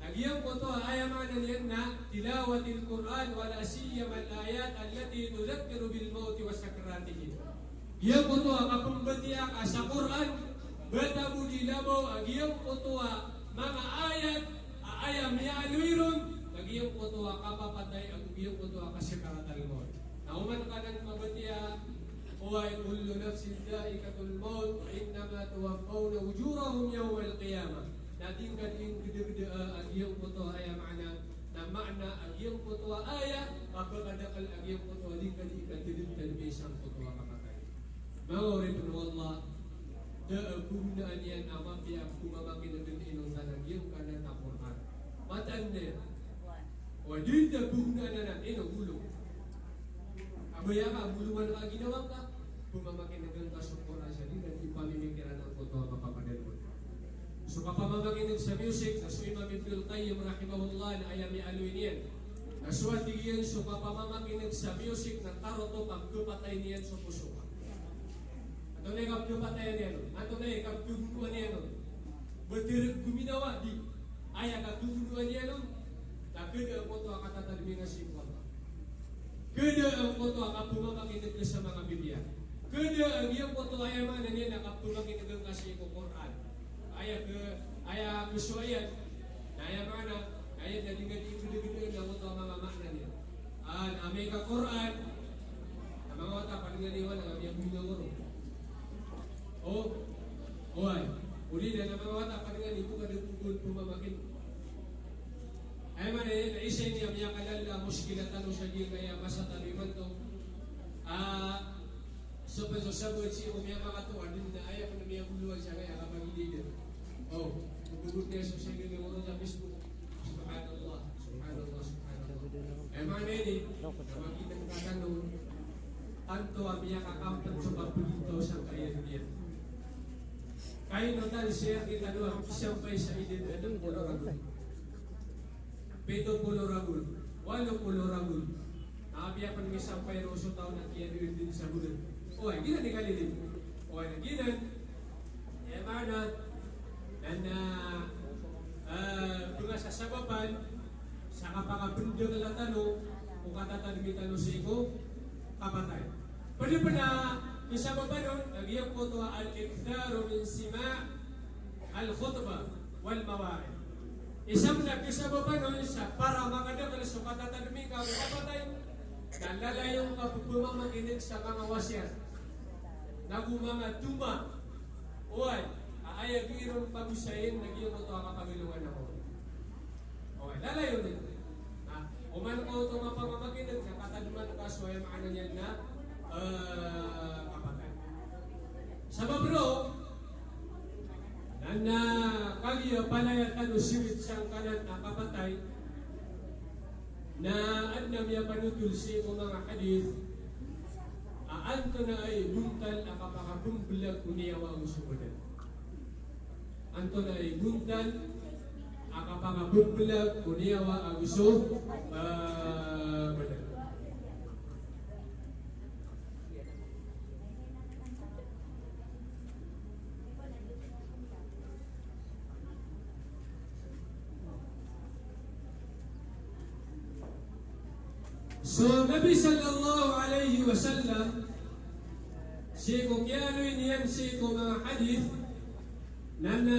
na giyangkoto a aya maana niyan na tilawatil Qur'an, wala siyama al-ayat allati tudhakkiru bil mawti wa sakratihi. Giyangkoto a kapmbatiyaa ka sa Qur'an, bata bo di labaw a giyangkoto a manga ayat a aya miyaaloy ron na giyangkoto a kapapatay ago giyangkoto a kasakaratal mawt. Na oman ka nan mabatiya, oway, kullu nafsin dha'iqatul mawt, wa innama tuwaffawna ujurakum yawmal qiyamah. Na di ngka dii ngkdagdaa a giyangkoto a aya maana, na maana a giyangkoto a aya, kapakadakl a giyangkoto a di ngka dii katadntadmi sangkoto a kapatay. Manga oripn o Allah, da a pggunaan iyan a mapiya a pmamakin'g ino sa giyangkanan a Qur'an. Mataan iyan. Oway, da a pggunaan anan, ino, bolong. Abaya ka, bolongan ka ginawa ngka, pmamakin'g ngka so Qur'an sa di ngka dii pamimikiran angkoto a kapapadalm on. So kapamamakin'g sa music, na so Imam Ibnul Qayyim rahimahullah na aya miyaaloy niyan na so, a tig iyan, so kapamamakin'g sa music na tarotop a kapatay niyan so poso ka. Antonaa i kapkapatayan iyan on? Antonaa i kapkhagonoan iyan on? Ba tharoon ko ginawa, di. Aya kapkhagonoan iyan on, na khada angkoto a katatadmi ngka sii ko Allah. Khada angkoto a kapmamakin'g ka sa manga bidiya. Khada a giyangkoto a aya maana niyan na kapmamakin'g ka sii ko Qur'an. Aya kha, aya khasowa iyan. Na aya maana, aya na di ngka dii kdagdaan angkoto a manga maana niyan. An, amay ka Qur'an, na manga wata, padngani wala, na miyabinawaro. O, oway. Odi na, na manga wata, padngani, bo ka da bo kon pmamakin. Aya maana niyan na isa ini a miyakalala a mushkila tano sa giyangkaya masa tano imanto. Ah, so pn so sabaad sii ko miyamakato a dn na aya pn a miyabolowan sa kaya kapagidida. O, pagod niyan so singil iyan ron sa Facebook. Subhanallah, subhanallah, subhanallah. Aya maana ini, na makitang ka tano, tanto a miyakakampn so kapagitaw sangkaya doniya. Kaino tano siya kitano a misampay sa idad a dn ko na ragon. Pito polo ragon, walo polo ragon. Apiya pn misampay roo so taw na kiyadoon dn sa bolod. Oway, giyanan i kalilin. Oway, na giyanan. Aya maana, na, na, eh, bnga sa sabapan sa kapakapndakl tano o katatadmi tano sii ko kapatay. Pd pn a kisabapan on, na giyangkoto a al-iktharu min sima' al-khutbah wal mawa'idh. Isa pn a kisabapan on sa para makadakl so katatadmi ka ko kapatay, na lalayon ka pphamakin'g sa manga wasiyat nago manga doma. Oway, a aya giiron pagosayin na giyangkoto a kapagilongan ako. Oway, lalayon. Na, oman ka oto mapamakin'g, na katadman ka so aya maana niyan na, eh, kapatay. Sabap roo, na, na kagiya palaya tano siwit sangkanan a kapatay, na adn a miyapanotol sii ko manga hadith a antonaa i bontal a kapakapmblag ko niyawa ago so badan. Antonaa i bontal a kapakapmblag ko niyawa ago so, ah, badan. So Nabi sallallahu alaihi wasallam, sii ko kiyaaloy niyan sii ko manga hadith, na, na,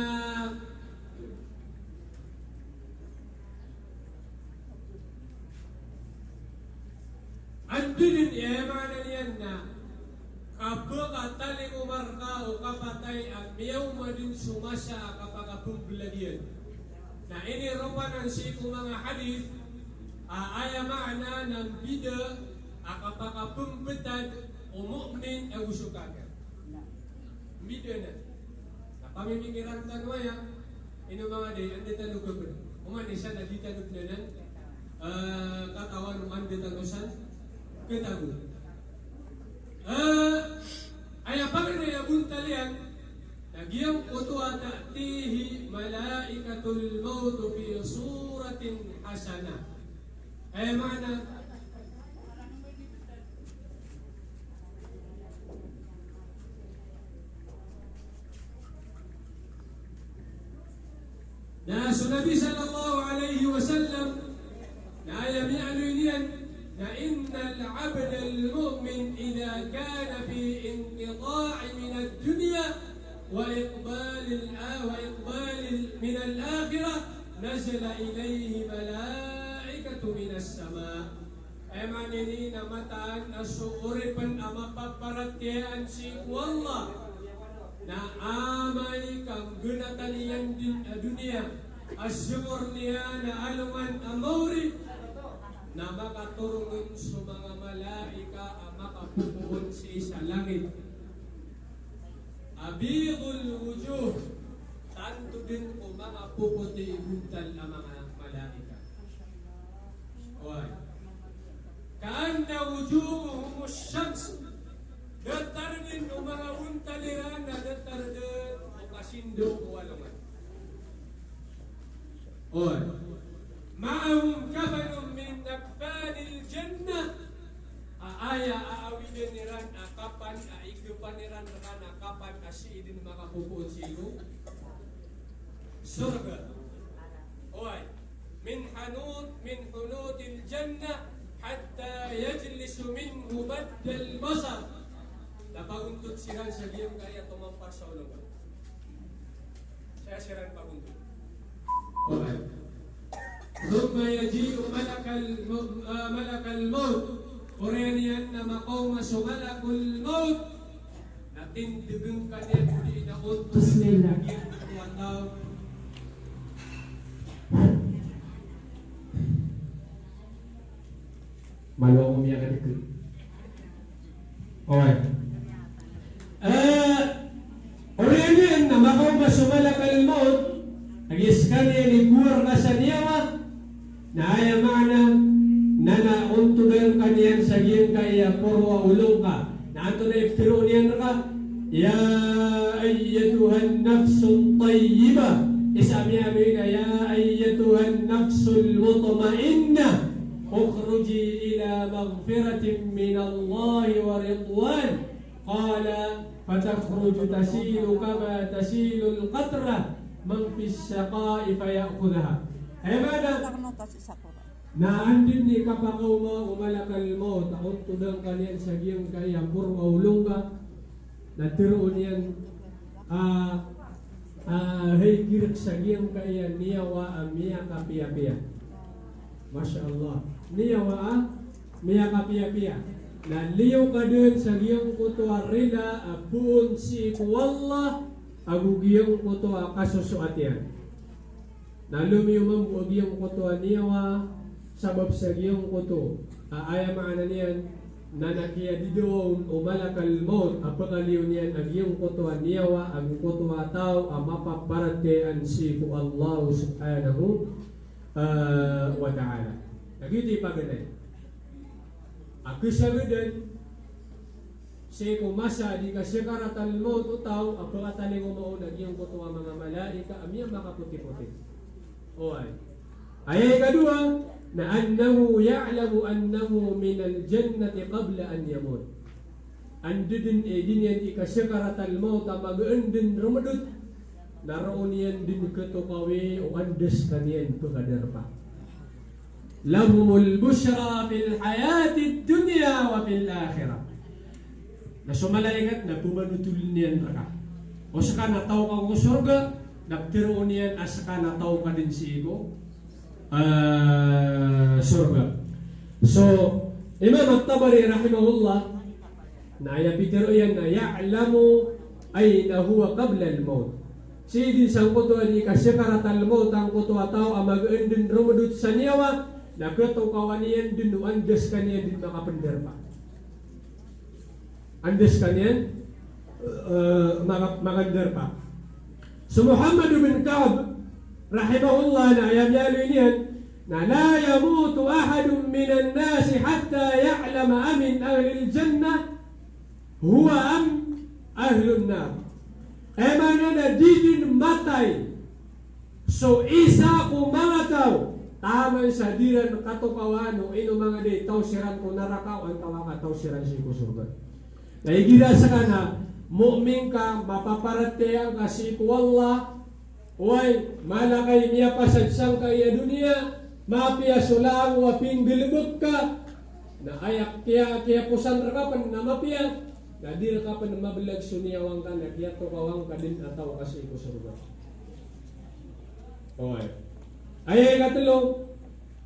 anda dn, aya maana niyan na kapakatalingoma rka o kapatay a miyaoma dn so masa a kapakapmblag iyan. Na iniropa nan sii ko manga hadith a aya maana na mbida a kapakapmbtad o mu'min ago so kafir. Mbida nan. Na pamimikiran tano aya, ino manga di, anda tano kapn. Oman isa na di tano pn anan, eh, katawan o anda tano san katago. Eh, aya paganay a bontal iyan, na giyangkoto a ta'tihi malaikatul mawt fi suratin hasanah. Aya maana, na so Nabi sallallahu alaihi wasallam, na aya miyaaloy niyan, na innal abdal mu'min idha kana fi inqita'in minad dunya wa iqbalil a-, wa iqbalil minal akhirah, nazala ilayhi malaikatun minas sama'. Aya maana niyan na mataan a so oripn a mapaparatiyayaan sii ko Allah na amay ka nggnatan iyan dn a doniya a sii ko roo niyan a alongan a maori, na makatoron on so manga malaika a makapopoon sii sa langit. Abidul wujuh, tanto dn ko manga popoti i bontal a manga malaika. Oway. Ka'anna wujuhumus shams. Datar dn o manga bontal iran na datar dn o kasindog o alongan. Oway. Ma'ahum kafanun min akfanil jannah. A aya aawiden iran a kapan a igpan iran rka na kapan a sii dn makapopoon sii ko sorga. Oway. Min hanut, min hunutil jannah hatta yajlisu minhu maddal basar. Na pagontot siran sa giyangkaya tomampar sa olongan. Saya siran pagontot. Oway. Thumma yaji'u malakal mau-, ah, malakal maut. Oriyan iyan na makaoma so malakul maut. Na tindgn ka niyan odi na ontogan ka niyan. Bismillah. Malo ako miyakadikit. Oway. Eh, oriyan iyan na makaoma so malakal maut, a giya skaniyan i kowar ka sa niyawa, na aya maana na, na ontogan ka niyan sa giyangkaya poro a olong ka. Na antonaa i pitharo iyan rka? Ya ayyatuhan nafsut tayyibah, Isa a miyabay na, "Ya ayyatuhan nafsul mutmainnah, ukhruji ila maghfiratin minallahi wa ridwan." Qala, "Fatakhruju tasilu kama tasilul qatrah, man fis siqai faya'khudhuha." Aya maana na anda dn i kapakaoma o malakal maut a ontodang ka niyan sa giyangkaya poro a olo ngka, na tharoon iyan a, a, a, hay girk sa giyangkaya niyawa a miyakapiyapiya. Masha Allah. Niyawa a miyakapiyapiya. Na liyo ka dn sa giyangkoto a rila a poon sii ko Allah ago giyangkoto a kasosoat iyan. Na lomiyo mambo a giyangkoto a niyawa, sabap sa giyangkoto a, aya maana niyan na, na kiyadidawa on o malakal maut a pkaliyo niyan a giyangkoto a niyawa ago angkoto a taw a mapaparatiyayaan sii ko Allah subhanahu, ah, wa ta'ala. Na giyoto i paganay a kasagadan sii ko masa a di kasakaratal maut o taw a pkatalingoma on a giyangkoto a manga malaikat a miyamakapotipoti. Oway. Aya ikadowa na annahu ya'lamu annahu minal jannati qabla an yamut. Anda dn i di niyan di kasakaratal maut a magaan dn romdot, na roo niyan dn khatokawi o anda skaniyan pkadarpa. Lahumul bushra fil hayatid dunya wa fil akhirah. Na so malaikat na pmanotol iyan rka. O ska na taw ka ko sorga, na ptharoon iyan a ska na taw ka dn sii ko, ah, sorga. So, Imam At-Tabari rahimahullah, na aya pitharo iyan na ya'lamu ayna huwa qabla al-maut. Sii dn sangkoto a di kasakaratal maut angkoto a taw a magaan dn romdot sa niyawa, na khatokawan iyan dn o anda skaniyan dn makapndarpa. Anda skaniyan, eh, maka-, makandarpa. So Muhammad bin Ka'b rahimahullah na aya miyaaloy niyan na la yamutu ahadun minan nasi hatta ya'lama amin ahlil jannah huwa am ahlun nar. Aya maana na di dn matay so isa ko manga taw taman sa di ran khatokawan o ino manga di taw siran ko naraka o antawaa ka taw siran sii ko sorga. Na igira ska na mu'min ka, mapaparatiyaya ka sii ko Allah, oway, mala ka i miyapasad sangkaya doniya, mapiya so langowan a pinggalbk ka, na aya kiya-, kiyaposan rka pn na mapiya, na di rka pn mablag so niyawa ngka na kiyatokawan ka dn a taw ka sii ko sorga. Oway. Aya ikatlo,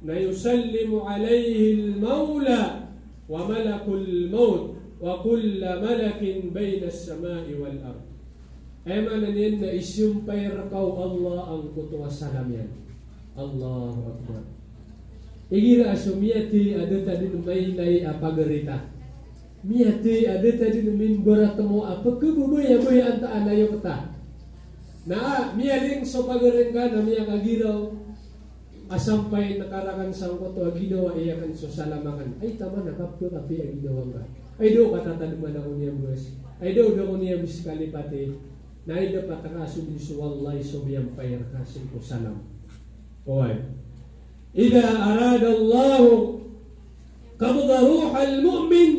na yusallimu alayhil mawla wa malakul maut wa kullu malakin baynas samai wal ard. Aya maana niyan na isampay rka o Allah angkoto a salam iyan. Allahu Akbar. Igira a so miyathay a da ta dn mailay a pagari ta. Miyathay a da ta dn mimbaratmo a pkhababayabaya antaa na iyo kta. Na, miyaling so pagari ngka na miyakagiraw a sampayan ka rakn sangkoto a ginawa iyan akn so salam akn. Ay, taman a kapkhapiya a ginawa ngka. Ay, da o katatadman ako niyan bas. Ay, da o da ako niyan bas kalipati. Na aya dapat a kasold so Allah i so miyampay rka sii ko salam. Oway. Idha aradallahu qabda ruhil mu'min,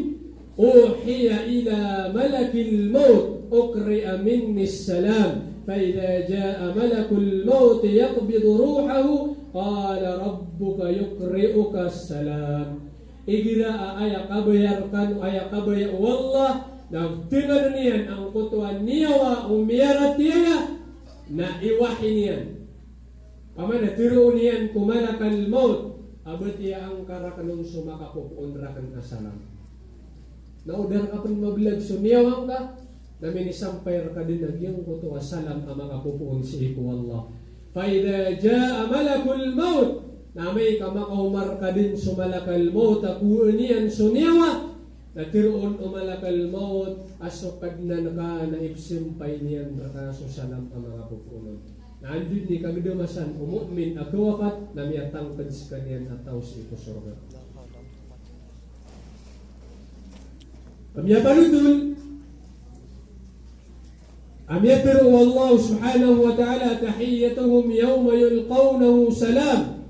uhiya ila malakil maut, uqri'a minnis salam, fa idha jaa malakul maut yaqbidu ruhahu, qala rabbuka yuqri'ukas salam. Igira a aya kabaya rkano, aya kabaya o Allah, na tngan iyan angkoto a niyawa o miyaratiyaya, na iwahi niyan. Pamana tharoon iyan ko malakal maut a batiya angka rakn on so makapopoon rakn a salam. Na o da rka pn mablag so niyawa ngka, na minisampay rka dn a giyangkoto a salam a makapopoon sii ko Allah. Fa idha jaa malakul maut, na amay ka makaoma rka dn so malakal maut a kowaan iyan so niyawa, na tharoon o malakal maut a so Kadnan ka na ipsampay niyan rka so salam a makapopoon on. Na anda dn i kagdamasan o mu'min a kawafat na miyatangkd skaniyan a taw sii ko sorga. Miyapanotol A miyatharo o Allah subhanahu wa ta'ala, "Tahiyyatuhum yawma yulqawnahu salam."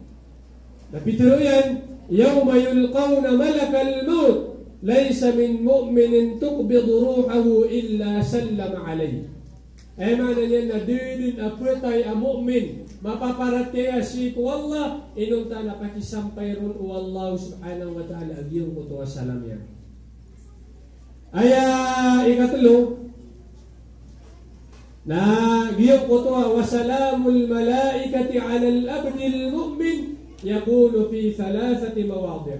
Na pitharo iyan, "Yawma yulqawna malakal mawt, laysa min mu'minin tuqbidu ruhahu illa sallama alayh." Aya maana niyan na da dn a phatay a mu'min, mapaparatiyaya sii ko Allah, inonta na pakisampay ron o Allah subhanahu wa ta'ala a giyangkoto a salam iyan. Aya ikatlo, na giyangkoto a, "Wa salamul malaikati alal abdil mu'min yakunu fi thalathati mawadi'."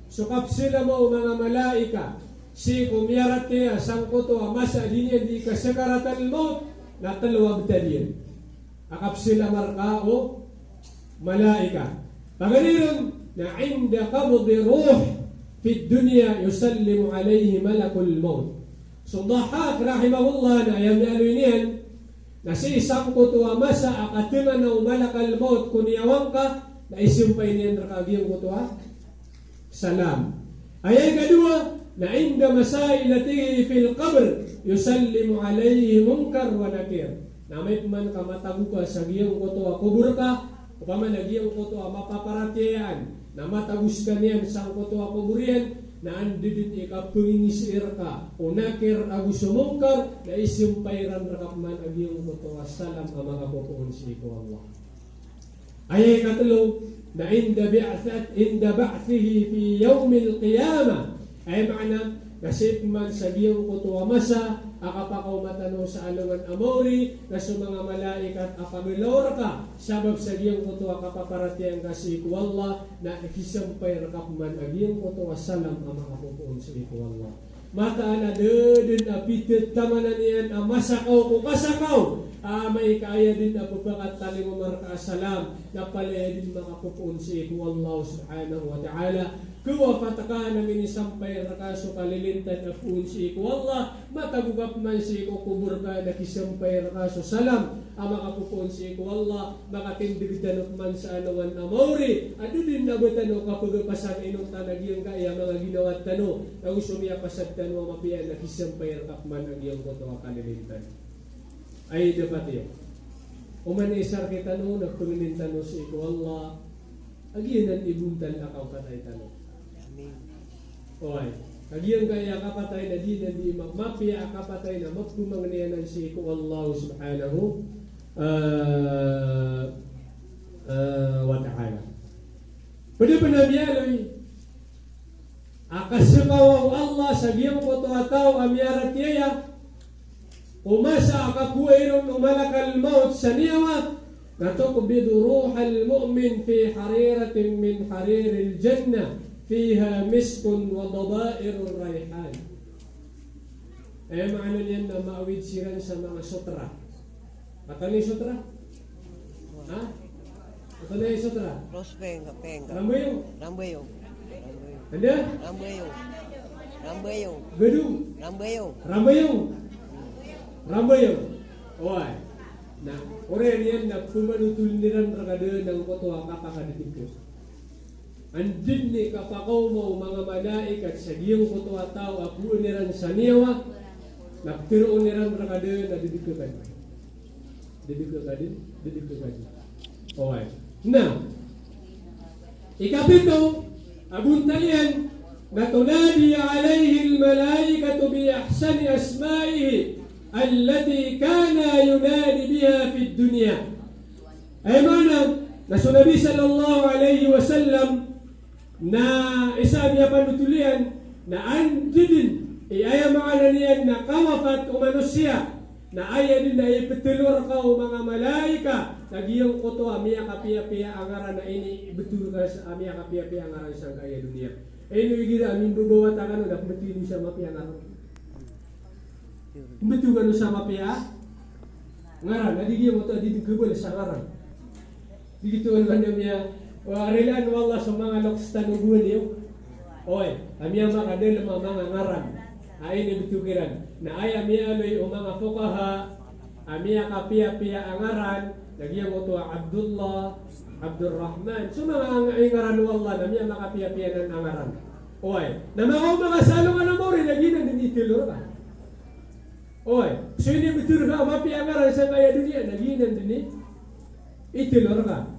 So kapsalama o manga malaikat sii ko miyaratiyaya sangkoto a masa a di niyan di kasakaratal mawt na tlo a btad iyan a kapsalama rka o malaikat. Paganay ron na inda qabdi ruh fid dunya yusallimu alayhi malakul mawt. So Dhahhak rahimahullah na aya miyaaloy niyan na sii sangkoto a masa a katngana o malakal mawt ko niyawa ngka na isampay niyan rka giyangkoto a salam. Aya ikadowa, na inda masailatihi fil qabr, yusallimu alayhi Munkar wa Nakir. Na amay pman ka matago ka sa giyangkoto a kobor ka, opama na giyangkoto a mapaparatiyayaan, na matago skaniyan sangkoto a kobor iyan, na anda dn i kapangingisi rka o Nakir ago so Munkar, na isampay ran rka pman a giyangkoto a salam a makapopoon sii ko Allah. Aya ikatlo, na inda bi'that-, inda ba'thihi fi yawmil qiyamah. Aya maana, na sii pman sa giyangkoto a masa a kapakaoma tano sa alongan a maori, na so manga malaikat a pagalaw rka sabap sa giyangkoto a kapaparatiyaya ngka sii ko Allah, na isampay rka pman a giyangkoto a salam a makapopoon sii ko Allah. Mataan a da dn a pithamanan iyan a masa ka o ko kasa ka o, amay ka aya dn a pphakatalingoma rka a salam na palaya dn makapopoon sii ko Allah subhanahu wa ta'ala. Kawafat ka na minisampay rka so kalilintan a poon sii ko Allah. Matago ka pman sii ko kobor ka na kisampay rka so salam a makapopoon sii ko Allah. Makatindg tano pman sa alongan a maori a da dn a ba tano kapagapasad inonta na giyangkaya manga ginawa tano ago so miyapasad tano a mapiya na kisampay rka pman a giyangkoto a kalilintan. Ay dapat iyo. Oman i isa rktano na pangnin tano sii ko Allah a giyanan i bontal a kapatay tano. Amin. Oway. Kagiya angkaya kapatay na di na di ma-, mapiya a kapatay na mapmangni anan sii ko Allah subhanahu, eh, eh, wa ta'ala. Pd pn a miyaaloy a kasakawa o Allah sa giyangkoto a taw a miyaratiyaya ko masa a kakowa iron o malakal mawt sa niyawa, na tuqbidu ruhal mu'min fi hariratin min hariril jannah, fiha miskun wa dabairur rayhan. Aya maana niyan na maawid siran sa manga sotra. Katawan iyo sotra? Ha? Katawan iyo sotra? Rose peng, peng. Rambayong? Rambayong. Rambayong. Anda? Rambayong. Rambayong. Gadong? Rambayong. Rambayong. Rambayong. Oway. Na, oriyan iyan na pmanotol iran rka dn angkoto a kapakadidiko. Anda dn i kapakaoma o manga malaikat sa giyangkoto a taw a kowaan iran sa niyawa, na ptharoon iran rka dn a didiko ka dn. Didiko ka dn, didiko ka dn. Oway. Na, ikapito a bontal iyan, na tunadi alayhil malaikatu bi ahsani asma'ihi allati kana yunadi biha fid dunya. Aya maana na so Nabi sallallahu alayhi wasallam na isa a miyapanotol iyan na anda dn i, aya maana niyan na kawafat o manosiya, na aya dn a iptharo rka o manga malaikat na giyangkoto a miyakapiyapiya a ngaran a inibtho rka sa a miyakapiyapiya a ngaran sangkaya doniya. Ino igira a mimbabawata kano na pmbthowi niyo sa mapiya a ngaran. Mbtho kano sa mapiya a ngaran, a di giya mato a di dn khabal sa ngaran. Di giyoto a miya, wa, rilaan o Allah so manga loks tano gowani iyo. Oway, a miyamakadalm a manga ngaran a inibtho kiran. Na aya miyaaloy o manga fuqaha a miyakapiyapiya a ngaran na giyangkoto a Abdullah, Abdurrahman. So manga ang-, ingaran o Allah na miyamakapiyapiya anan a ngaran. Oway. Na makaoma ka sa alongan a maori na giyanan dn i tharo rka. Oy, so inibtho rka a mapiya a ngaran sangkaya doniya na giyanan dn i itlo rka.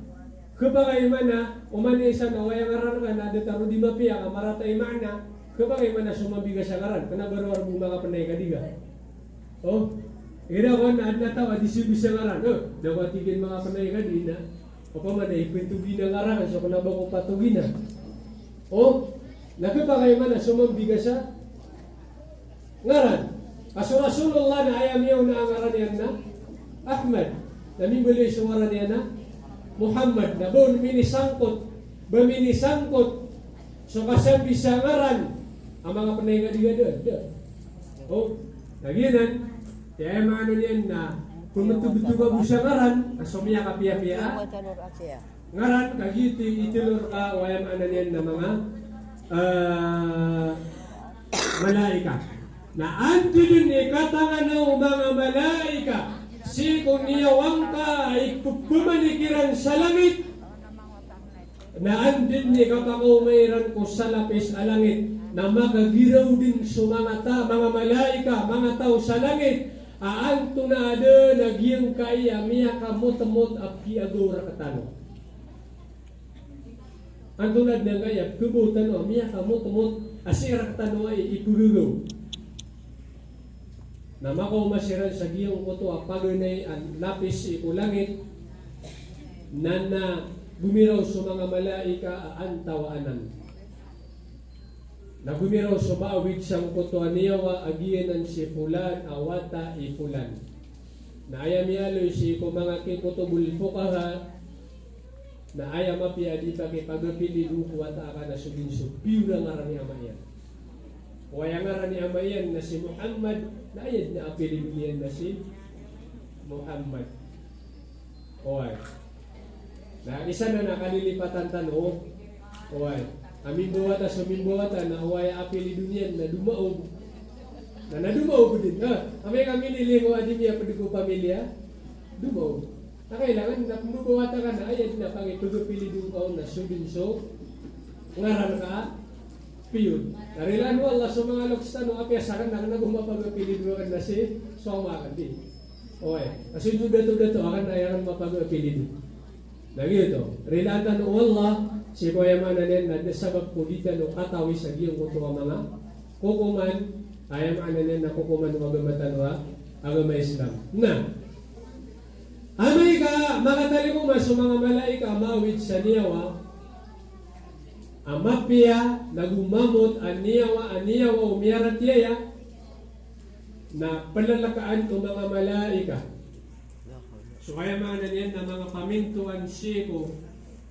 Khapakay man a oman i isa na aya ngaran ka na datar o di mapiya ka marata i maana. Khapakay man a so mambigay sa ngaran, kna ba rowar bo makapnay ka di ka. O, igira ko na adn a taw a di so bisa ngaran. O, da ko a tig iyan makapnay ka di na. Opama na ipntog iyan a ngaran, so kna ba ko patog iyan a. O, na khapakay man a so mambigay sa ngaran. Ka so Rasulullah na aya miyaona a ngaran iyan na Ahmad. Na mimbaloy so ngaran iyan na Muhammad. Na ba on minisangkot, ba minisangkot so kasambi sa ngaran a makapnay ka di ka da. Da. O, lagid anan, aya maana niyan na pmbtobtog ka bo sa ngaran, ka so miyakapiyapiya a ngaran, ka giyoto i itlo rka o aya maana niyan na manga, eh, malaika. Na anda dn i katangan o manga malaika sii ko niyawa ngka a ipphamanik iran sa langit, na anda dn i kapakaoma iran ko salapis a langit, na makagiraw dn so manga ta-, manga malaika, manga taw sa langit, a antonaa dn a giyangkai a miyakamotmot a piyagaw rktano. Antonaa dn angkaya pkhabaw tano a miyakamotmot a sii rktano ai ipgagaw. Na makaoma siran sa giyangkoto a paganay a lapis sii ko langit, na na gomiraw so manga malaika a antawaa nan. Na gomiraw so maawid sangkoto a niyawa a giyanan si Fulan a wata i Fulan. Na aya miyaaloy sii ko manga kikutubul fuqaha, na aya mapiya a di pakipagapilido ko wata aka na so dn so piyor a ngaran i ama iyan. O aya ngaran i ama iyan na si Muhammad, na aya dn a apilido niyan na si Muhammad. Oway. Na isa nan a kalilipatan tano. Oway. A mimbawata so mimbawata na oway a apilido niyan na Domaog. Na, na Domaog dn. Ah, amay ka minili ko a di miyapd ko pamilya, Domaog. Na kailangan na pmbawata ka na aya dn a pangipagapilido ka on na so dn so ngaran ka a piyor. Na rilaan o Allah so manga loks tano, apiya sakn na kna ba mapagapilido akn na si so ama akn, di. Oway, a so dato-dato akn na aya akn mapagapilido. Na giyoto, rilaan tano o Allah, sii ko aya maana niyan na da sabap ko di tano katawi sa giyangkoto a manga kokoman, aya maana niyan na kokoman o agama tano a agama Islam. Na amay ka makatalingoma so manga malaika a maawid sa niyawa a mapiya, na gomamot a niyawa, a niyawa o miyaratiyaya, na plalkaan o manga malaika so aya maana niyan na manga pamintoan sii ko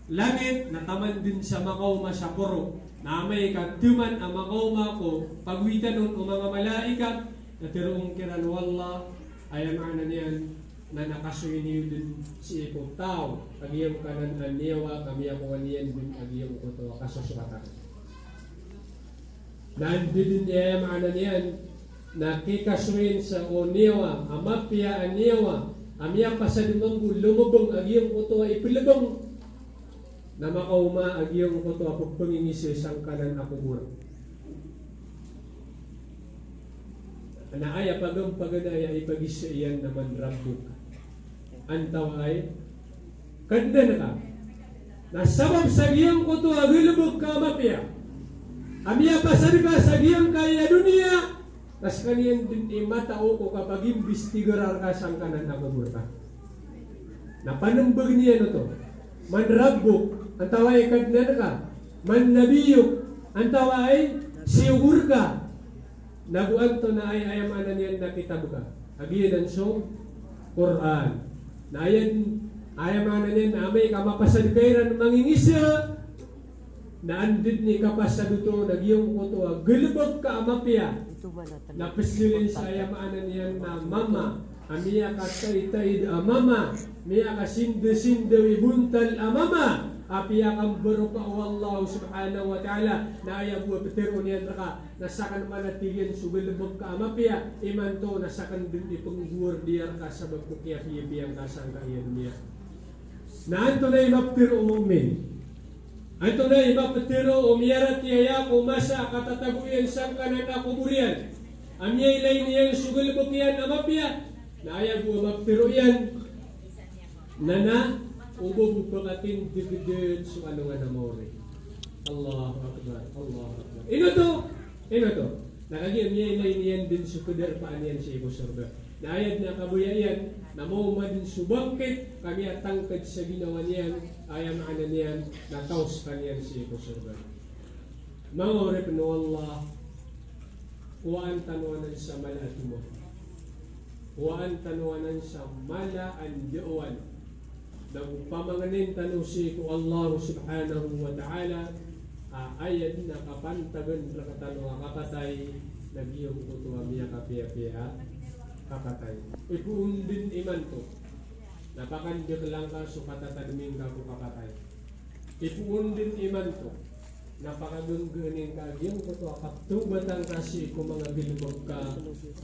langit, na taman dn sa makaoma sa poro. Na amay ka taman a makaoma ko pagoitan on o manga malaika, na tharoon kiran o Allah, aya maana niyan na na kasoy niyo dn sii ko taw a giyangkanan a niyawa ka miyakowa niyan dn a giyangkoto a kasosoatan. Na anda dn i aya maana niyan na kikasoyin sa o niyawa a mapiya a niyawa a miyapasad mambo lomobong a giyangkoto a iplbng, na makaoma a giyangkoto a pphangingisa sangkanan a kobor. Na aya pagampaganay a ipagisa iyan na man Rabbuk. Antawaa i Kadnan ka. Na sabap sa giyangkoto a galbk ka a mapiya a miyapasad ka sa giyangkai a doniya, na skaniyan dn i matao ko kapagimbistigar rka sangkanan a kobor ka. Na panmbgn iyan oto, man Rabbuk, antawaa i Kadnan ka, man Nabiyyuk, antawaa i siyogo rka. Na go antonaa i aya maana niyan na kitab ka, a giyanan so Qur'an. Na aya, aya maana niyan na amay ka mapasad ka iran mangingisa, na anda dn i kapasad oto na giyangkoto a galbk ka a mapiya na pzlin sa aya maana niyan na mama, a miyakataitaid a mama, miyakasindasindaw i bontal a mama, a piyakambaroka o Allah subhanahu wa ta'ala, na aya bo a ptharoon iyan rka, na sakn man a tig iyan so galbk ka a mapiya, imanto na sakn dn i pnggowar diya rka sabap ko kiyapiyapiya ngka sangkai a doniya. Na antonaa i maptharo o mu'min? Antonaa i maptharo o miyaratiyaya ko masa a katatago iyan sangkanan a kobor iyan? A miyailay niyan so galebek iyan a mapiya, na aya bo a maptharo iyan na, na o ba bo pekatindeg den so alongan a maori. Allahu Akbar, Allahu Akbar. Ino oto? Ino oto? Na kagiya miyailay niyan den so kadarpaan iyan sii ko sorga. Na aya den a kabaya iyan na maoma den so bangkit ka miyatangked sa ginawa niyan, aya maana niyan na taw sekaniyan sii ko sorga. Manga oripen o Allah, kowaan tano anan sa mala a tomo. Kowaan tano anan sa mala a ndaowan. Na go pamangnin tano sii ko Allah subhanahu wa ta'ala a aya den a kapantagan rektano a kapatay na giyangkoto a miyakapiyapiya a kapatay. Ipoon den imanto na pakandekela ngka so katatademi ngka ko kapatay. Ipoon den imanto na pakagenggeeni ngka giyangkoto a kapthawbatan ka sii ko manga galebek ka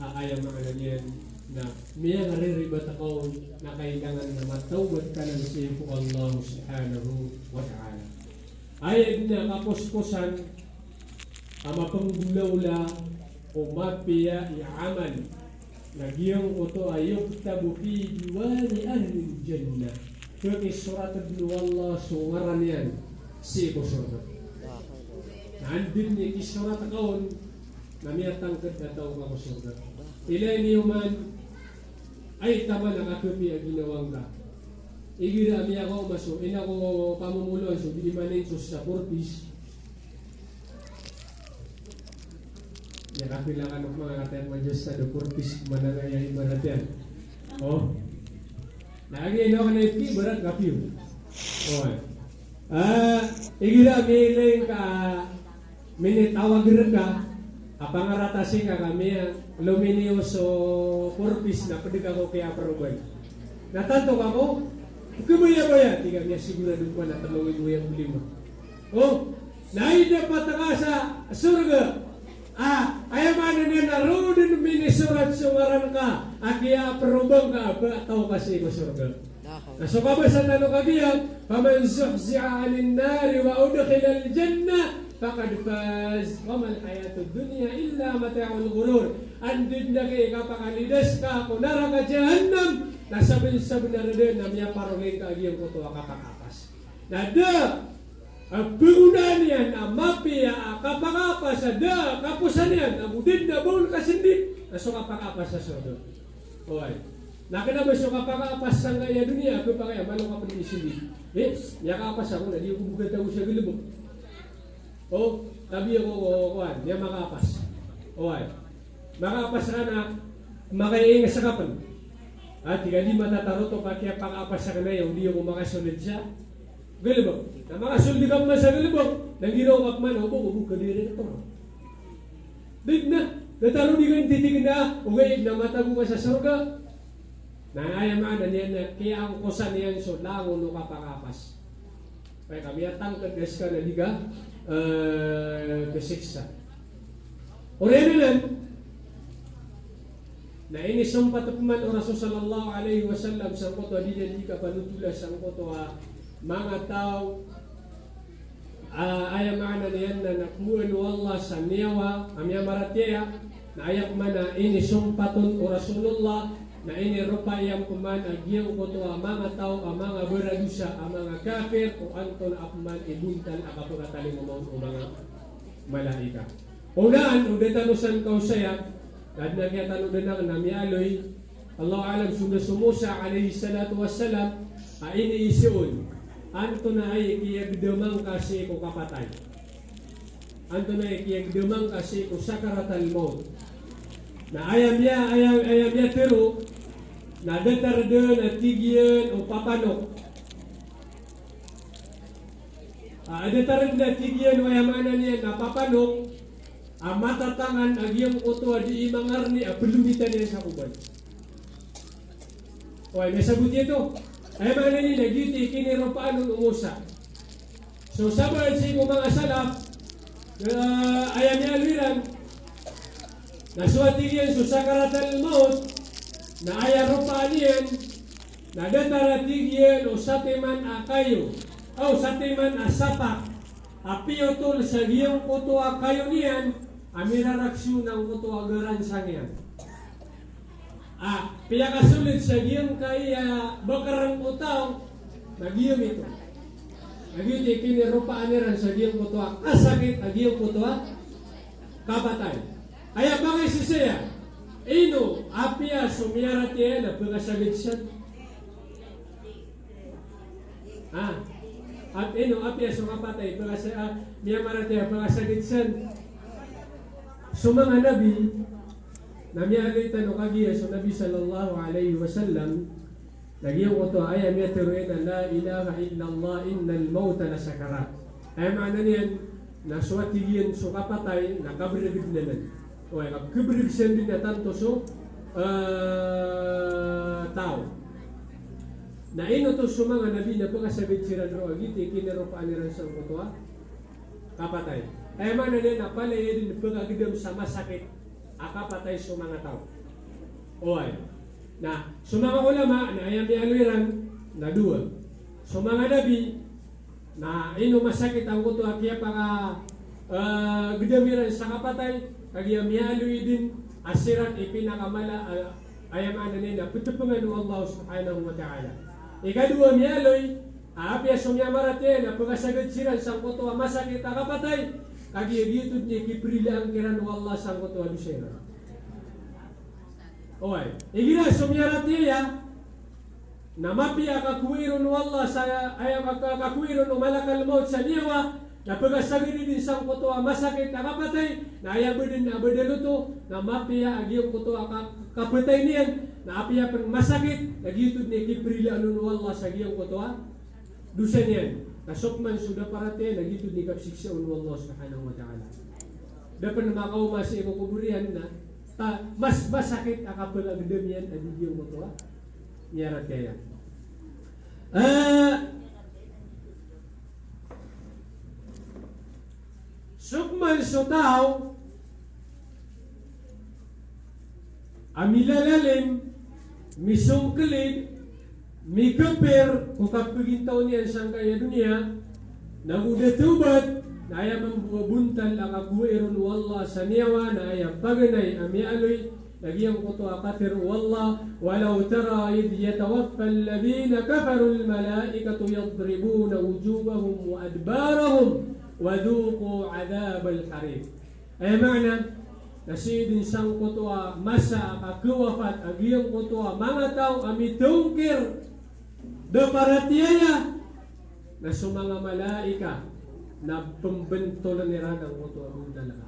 a aya maana niyan na miyangariribat ka on na kailangan na mathawbat ka nan sii ko Allah subhanahu wa ta'ala. Aya den a kaposposan a mapenggolawla o mapiya i amal na giyangkoto a yuktabu fi diwani ahlil jannah. Pekisorat den o Allah so ngaran iyan sii ko sorga. Na anda den i kisorat ka on na miyatangked a taw ka ko sorga. Ilay niyo man, ay taman a kakepi a ginawa ngka. Igira a miyakaoma so, ina ko pamomoloan so, di imanin so sa four Ps. Aya kapila kano manga kataya ko manga jasa do four Ps, mana nga aya ibarat iyan. O. Na agi ino kano ipi ibarat kapiyo. O. A, igira miyailay ngka, minitawag reka a pangarata sii ngka ka miyalominiyo so four Ps na ped ka ko kiyaproban. Na tanto ka ko, kebayabaya, tig ka miyasigurado ko na telo i goya ko lima. O, na aya dapat ka sa sorga. A, aya maana niyan na roo den minisorat so ngaran ka a kiyaproban ka a ba taw ka sii ko sorga. Na so kabasa tano kagiya, faman zuhziha anin nari wa udkhilal jannah faqad faz, wa mal hayatud dunya illa mata'ul ghurur. Anda den a kiyapakalidas ka ko naraka Jahannam, na saben-sabenar den a miyaparoli ngka giyangkoto a kapakapas. Na da a pegonaan iyan a mapiya a kapakapas a da a kaposan iyan, ago da den a ba on kasendit, na so kapakapas a sorga. Oway. Na kena ba so kapakapas sangkaya doniya, a kepakay a malo ka pen isendit. E, miyakapas ako na di ako bo katago sa galebek. O, tabi ako ko, kowan, miyamakapas. Oway. Makapas ka na, makaiingas ka pen. A, tig ka di matatarotop a kiyapakapas ka na aya, o di ako makasold sa galebek. Na makasold ka man sa galebek, na giraw ka man, o bo, o bo, kadirektor. Di na, na taro di ka intitig na, ogaid na matago ka sa sorga. Na aya maana niyan na kiyaangkosan iyan so langon o kapakapas. Kaya ka miyatangked a sekaniyan a di ka, e, kasiksa. Oriyan anan, na inisompat pman o Rasul sallallahu alaihi wasallam sangkoto a di niyan di kapanotola sangkoto a manga taw a, aya maana niyan na, na kowaan o Allah sa niyawa a miyamaratiyaya, na aya pman a inisompat on o Rasulullah, na iniropa iyan pman a giyangkoto a manga taw a manga baradosa a manga kafir, o antonaa pman i bontal a kapekatalingoma on o manga malaikat. Onaan, o da tano san kaosaya, na adn a kiyatanodan akn a miyaaloy, Allahu a'lam, so da so Musa alayhis salatu wassalam a iniiza on, antonaa i kiyagdama ngka sii ko kapatay? Antonaa i kiyagdama ngka sii ko sakaratal mawt? Na aya miya, aya, aya miyatharo, na datar dn a tig iyan o papanok. A, datar dn a tig iyan o aya maana niyan na papanok a matatangan a giyangkoto a dii mangarni a plomitan iyan sa koban. Oway, masabot iyan oto. Aya maana niyan na giyoto i kiniropaan on o Musa. So sabaad sii ko manga salaf, e, aya miyaaloy iran na so a tig iyan so sakaratal mawt, na aya ropaan iyan, na datar a tig iyan o satiman a kayo, o satiman a sapak a piyotol sa giyangkoto a kayo niyan, a miraraksong angkoto a garansang iyan. A piyakasoled sa giyangkaya bakarang o taw, na giyangkoto. Na giyoto i kiniropaan iran sa giyangkoto a kasakit, a giyangkoto a kapatay. Aya pakaisa saya, ino apiya so miyaratiyaya na pekasaged san? Ha? At ino apiya so kapatay, pekasa-, ah, miyamaratiyaya, pekasaged san? So manga nabi, na miyaaloy tano kagiya so Nabi sallallahu alaihi wasallam, na giyangkoto a aya miyatharo iyan a la ilaha illallah, innal mawta la sakarat. Aya maana niyan na so, a tig iyan, so kapatay na kabereged naman. Oway, kabereged san den a tanto so, eh, taw. Na ino oto so manga nabi na pekasaged siran roo a giyoto i kiniropaan iran sangkoto a kapatay. Aya maana niyan na palaya den pekagedam sa masakit a kapatay so manga taw. Oway. Na so manga ulama na aya miyaaloy iran na dowa. So manga nabi na ino masakit angkoto a kiyapaka, eh, gedam iran sa kapatay, kagiya miyaaloy den a siran i pinakamala, eh, aya maana niyan na petepengan o Allah subhanahu wa ta'ala. Ikadowa miyaaloy a apiya so miyamaratiyaya na pekasaged siran sangkoto a masakit a kapatay, kagiya giyoto den i kiperilaan kiran o Allah sangkoto a dosa iran. Oway, igira so miyaratiyaya na mapiya a kakowai ron o Allah sa, aya ka-, kakowai ron o malakal mawt sa niyawa, na pekasagedi den sangkoto a masakit a kapatay, na aya bo den a bedel oto, na mapiya a giyangkoto a ka-, kapatay niyan, na apiya pen masakit, na giyoto den i kiperilaan on o Allah sa giyangkoto a dosa niyan. Na so pman so da paratiyaya na giyoto den i kapsiksa on o Allah subhanahu wa ta'ala. Da pen makaoma sii ko kobor iyan na ta-, mas masakit a kapelagedam iyan a di giyangkoto a miyaratiyaya. Eh, so pman so taw a milalalim, misongkelid, mikapir ko kapegintaw niyan sangkaya doniya, na go da tawbat, na aya mambo a bontal a kakowai ron o Allah sa niyawa, na aya paganay a miyaaloy, na giyangkoto a katharo o Allah, "Walaw tara idh yatawaffal ladhina kafarul malaikatu yadribuna wujuhahum wa adbarahum wa dhuqu adhabal hariq." Aya maana, na sii den sangkoto a masa a kakawafat a giyangkoto a manga taw a mitongkir da paratiyaya, na so manga malaikat na pembentolen iran angkoto a bontal ka.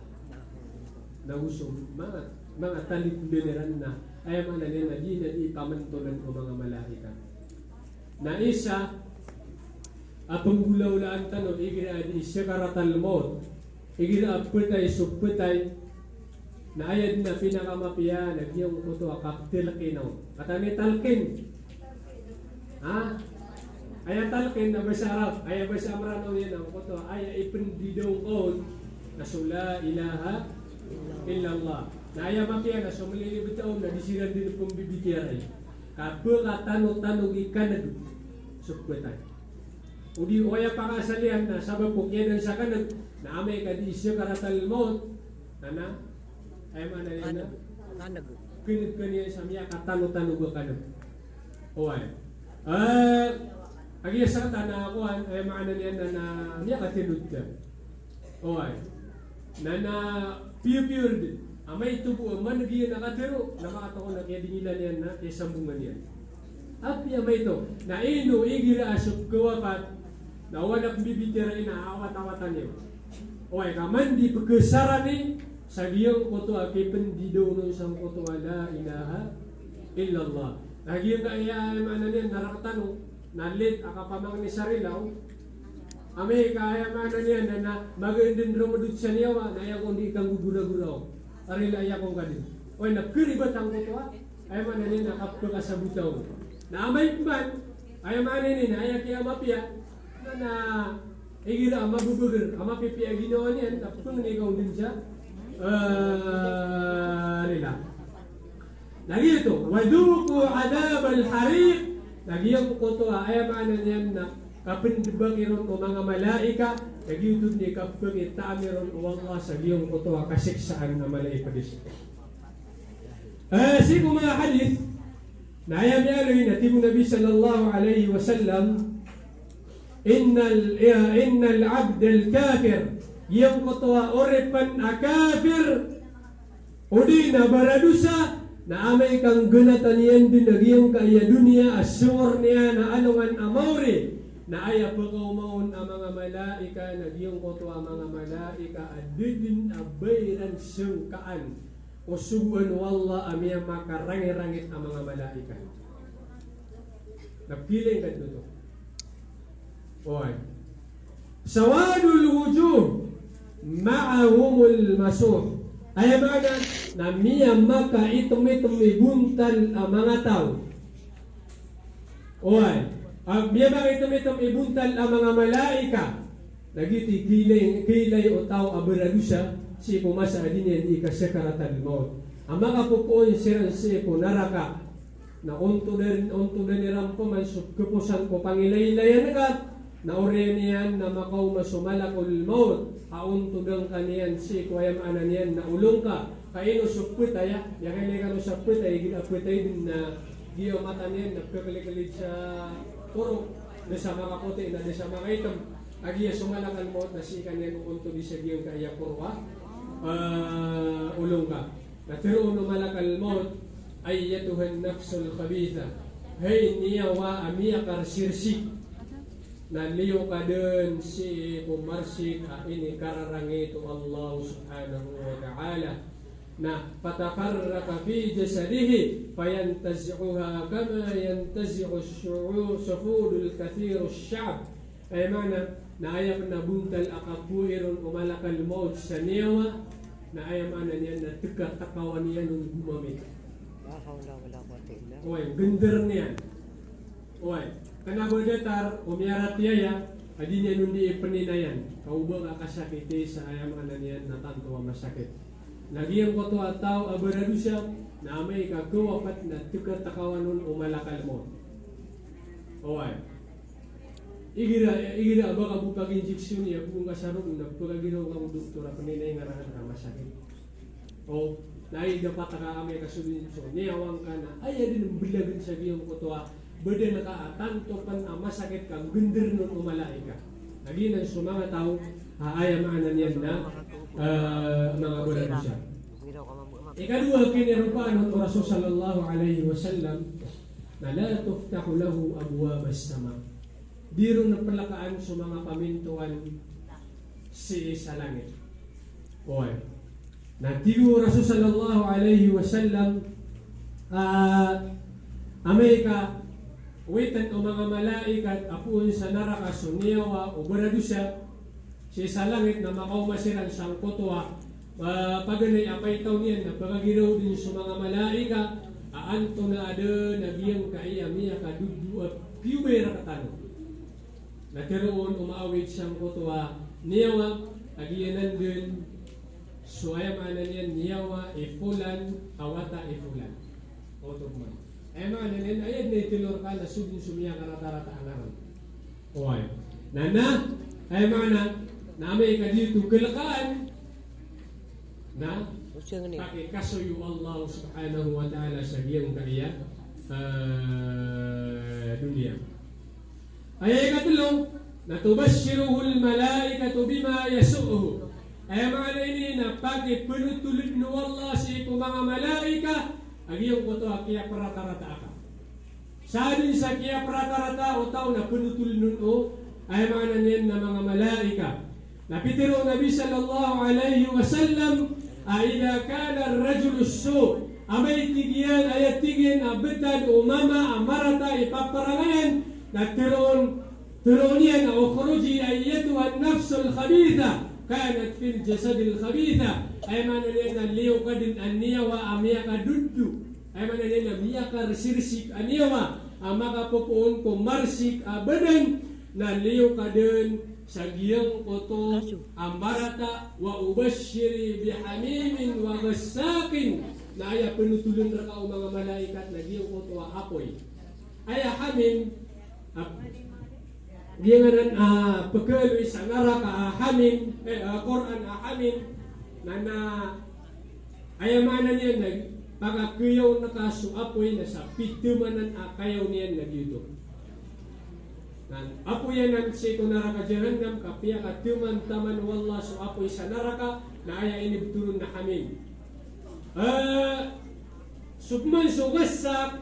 Na go so manga, manga talikudan iran na, aya maana niyan na di, na di pamentolen o manga malaikat. Na isa a penggolawlaan tano igira a di sakaratal mawt, igira a petay so petay, na aya den a pinakamapiya na giyangkoto a kaptelkinaw. Katawan i talkin? Ha? Aya talkin na basa Arab, aya basa Mranaw iyan angkoto a aya ipendidaw ngka on na so la ilaha illallah. Na aya mapiya na so melilibet on na di siran den pembibitiyarai. Ka pekatanotanog i kaneg so petay. O di o aya pakaasal iyan na sabap ko kiyaadaan sa kaneg, na amay ka di sakaratal mawt, na, na, aya maana niyan na kaneg. Kaneg. Kaneg, kaneg iyan sa miyakatanotanog a kaneg. Oway. Eh, a giya sakatan a kowan, aya maana niyan na, na miyakatanotanog. Oway. Na, na piyopiyor den. Amay to bo a maneg iyan a katharo, na makatao na kiyadingilan iyan na kiyasambongan iyan. Apiya amay to, na ino igira a so kawafat, na o anak mbibitiyarai na awat-awatan iyo. Oway, ka man di pekesarani sa giyangkoto a kipendidaw on sangkoto a la ilaha illallah. Na giyangkaya, aya maana niyan na raktano, na lit a kapamangni sa rilaw. Amay ka aya maana niyan na, na magaan den romedod sa niyawa, na aya kon di kanggogoragora o rila, aya kon ka den. Oway, na keribat angkoto a, aya maana niyan na kapekasabota on. Na amay pman, aya maana niyan na aya kiyamapiya, na, na igira a mabebeger a mapipiya a ginawa niyan, na pengni ka on den sa, eh, rila. Na giyoto, wa dhuqu adhabal hariq. Na giyangkoto a aya maana niyan na kapendebaki ron o manga malaikat Lagid oto dn i kapakitaami ron o Allah sa giyangkoto a kasiksaan a mala i pedis. Eh, sii ko manga hadith, na aya miyaaloy na tig o Nabi sallallahu alaihi wasallam, "Innal, ya, innal abdal kafir," giyangkoto a oripen a kafir, odi na baradosa, na amay ka nggenatan iyan dn a giyangkaya doniya a sowar niyan a alongan a maori, na aya pekaoma on a manga malaikat na giyangkoto a manga malaikat a da dn a ba iran sengkaan o sogoan o Allah a miyamakarangirangit a manga malaikat. Na pila ingka dn oto. Oway. Sawadul wujuh ma'ahumul masuh. Aya maana na miyamakaitem-item i bontal a manga taw. Oway. Ah, miyamakaitem-item i bontal a manga malaikat. Na giyoto i kailay, kailay o taw a baradosa sii ko masa a di niyan di kasakaratal mawt. A makapopoon siran sii ko naraka. Na ontodan, ontodan iran pman so keposan ko pangilaylayan ka, na oriyan iyan na makaoma so malakul mawt, a ontodan ka niyan sii ko aya maana niyan na olo ngka, ka ino so petay a, aya kailay kano sa petay, giya petay dn na giya mata niyan na pekelikelid sa korok, da sa makapoti, na da sa makaitem, a giya so malakul mawt na sii ka niyan oontodan sa giyangkaya korok a, ah, olo ngka. Na tero o malakal mawt, "Ayyatuhan nafsul khabitha." Hay niyawa a miyakasirsik. Na liyo ka dn sii ko marsik a inikararangit o Allah subhanahu wa ta'ala. Na fatafarraqa fi jasadihi fayantazi'uha kama yantazi'u shu'u-, sufudul kathirus sha'b. Aya maana, na aya pn a bontal a kapoon ron o malakal mawt sa niyawa, na aya maana niyan na tekatekawan iyan on gomamit. La hawla wala quwwata illa billah. Oway, gender niyan. Oway, kena ba datar o miyaratiyaya a di niyan on di ipninayan. Ka oba ka kasakiti sa aya maana niyan na tanto a masakit. Na giyangkoto a taw a baradosa, na amay ka kawapat na tekatekawan on o malakal mawt. Oway. Igira, igira a ba ka bo pag-injection iyan, bo ngka sa roo na pagagiraw ka ko doktor a pninay nga raken ka masakit. O, na aya dapat ka amay ka so dn so niyawa ngka na aya dn mbelagen sa giyangkoto a badan ka a tanto pn a masakit ka nggender on o malaikat. Na giyanan so manga taw a aya maana niyan na, eh, manga baradosa. Ikadowa a kiniropaan o Rasul sallallahu alaihi wasallam, na la tuftahu lahu abwabas sama. Di ron pelekaan so manga pamintoan sii sa langit. Oway. Na tig o Rasul sallallahu alaihi wasallam, ah, amay ka witn o manga malaikat a poon sa naraka so niyawa o baradosa, sii sa langit na makaoma siran sangkoto a, ah, paganay a paitaw niyan na pagagiraw dn so manga malaikat a antonaa dn a giyangkaya miyakadodo a piyobay rktano. Na tero on o maawid sangkoto a niyawa a giyanan dn so aya maana niyan niyawa i Fulan a wata i Fulan. Oto pman. Aya maana niyan aya dn i telo rka na so dn so miyakaratarata a ngaran. Oway. Na, na, aya maana, na amay ka di oto kelekaan, na, pakikasoy o Allah subhanahu wa ta'ala sa giyangkaya, eh, doniya. Aya ikatelo, na tubashshiruhul malaikatu bima yasu'uhu. Aya maana ini na pakipenotolen o Allah sii ko manga malaikat a giyangkoto a kiyapratarata aka. Sa dn sa kiyapratarata o taw na penotolen on o, aya maana niyan na manga malaikat. Na pitero o Nabi sallallahu alaihi wasallam a idha kana ar-rajulu as-su', amay tig iyan, aya tig iyan a btad o mama a marata i paparangayan, na tero on, tero on iyan a ukhruji ayyatuhan nafsul khabitha kanat fil jasadil khabitha. Aya maana niyan na liyo ka dn a niyawa a miyakadodo. Aya maana niyan na miyakasirsik a niyawa a makapopoon ko marsik a badan, na liyo ka dn sa giyangkoto a marata, wa ubashshiri bihamimin wa ghassaqin. Na aya penotolen rka o manga malaikat na giyangkoto a apoy. Aya hamim, apoy. Giyanan a pkhaaloy sa naraka a hamim, eh, a Qur'an a hamim, na, na aya maana niyan na pakakiyaw naka so apoy na sa pithamanan a kayaw niyan na giyoto. Na apoy anan sii ko naraka jahannam, ka piyakathaman-thaman o Allah so apoy sa naraka, na aya inibtho ron na hamim. Eh, so pman so ghassaq,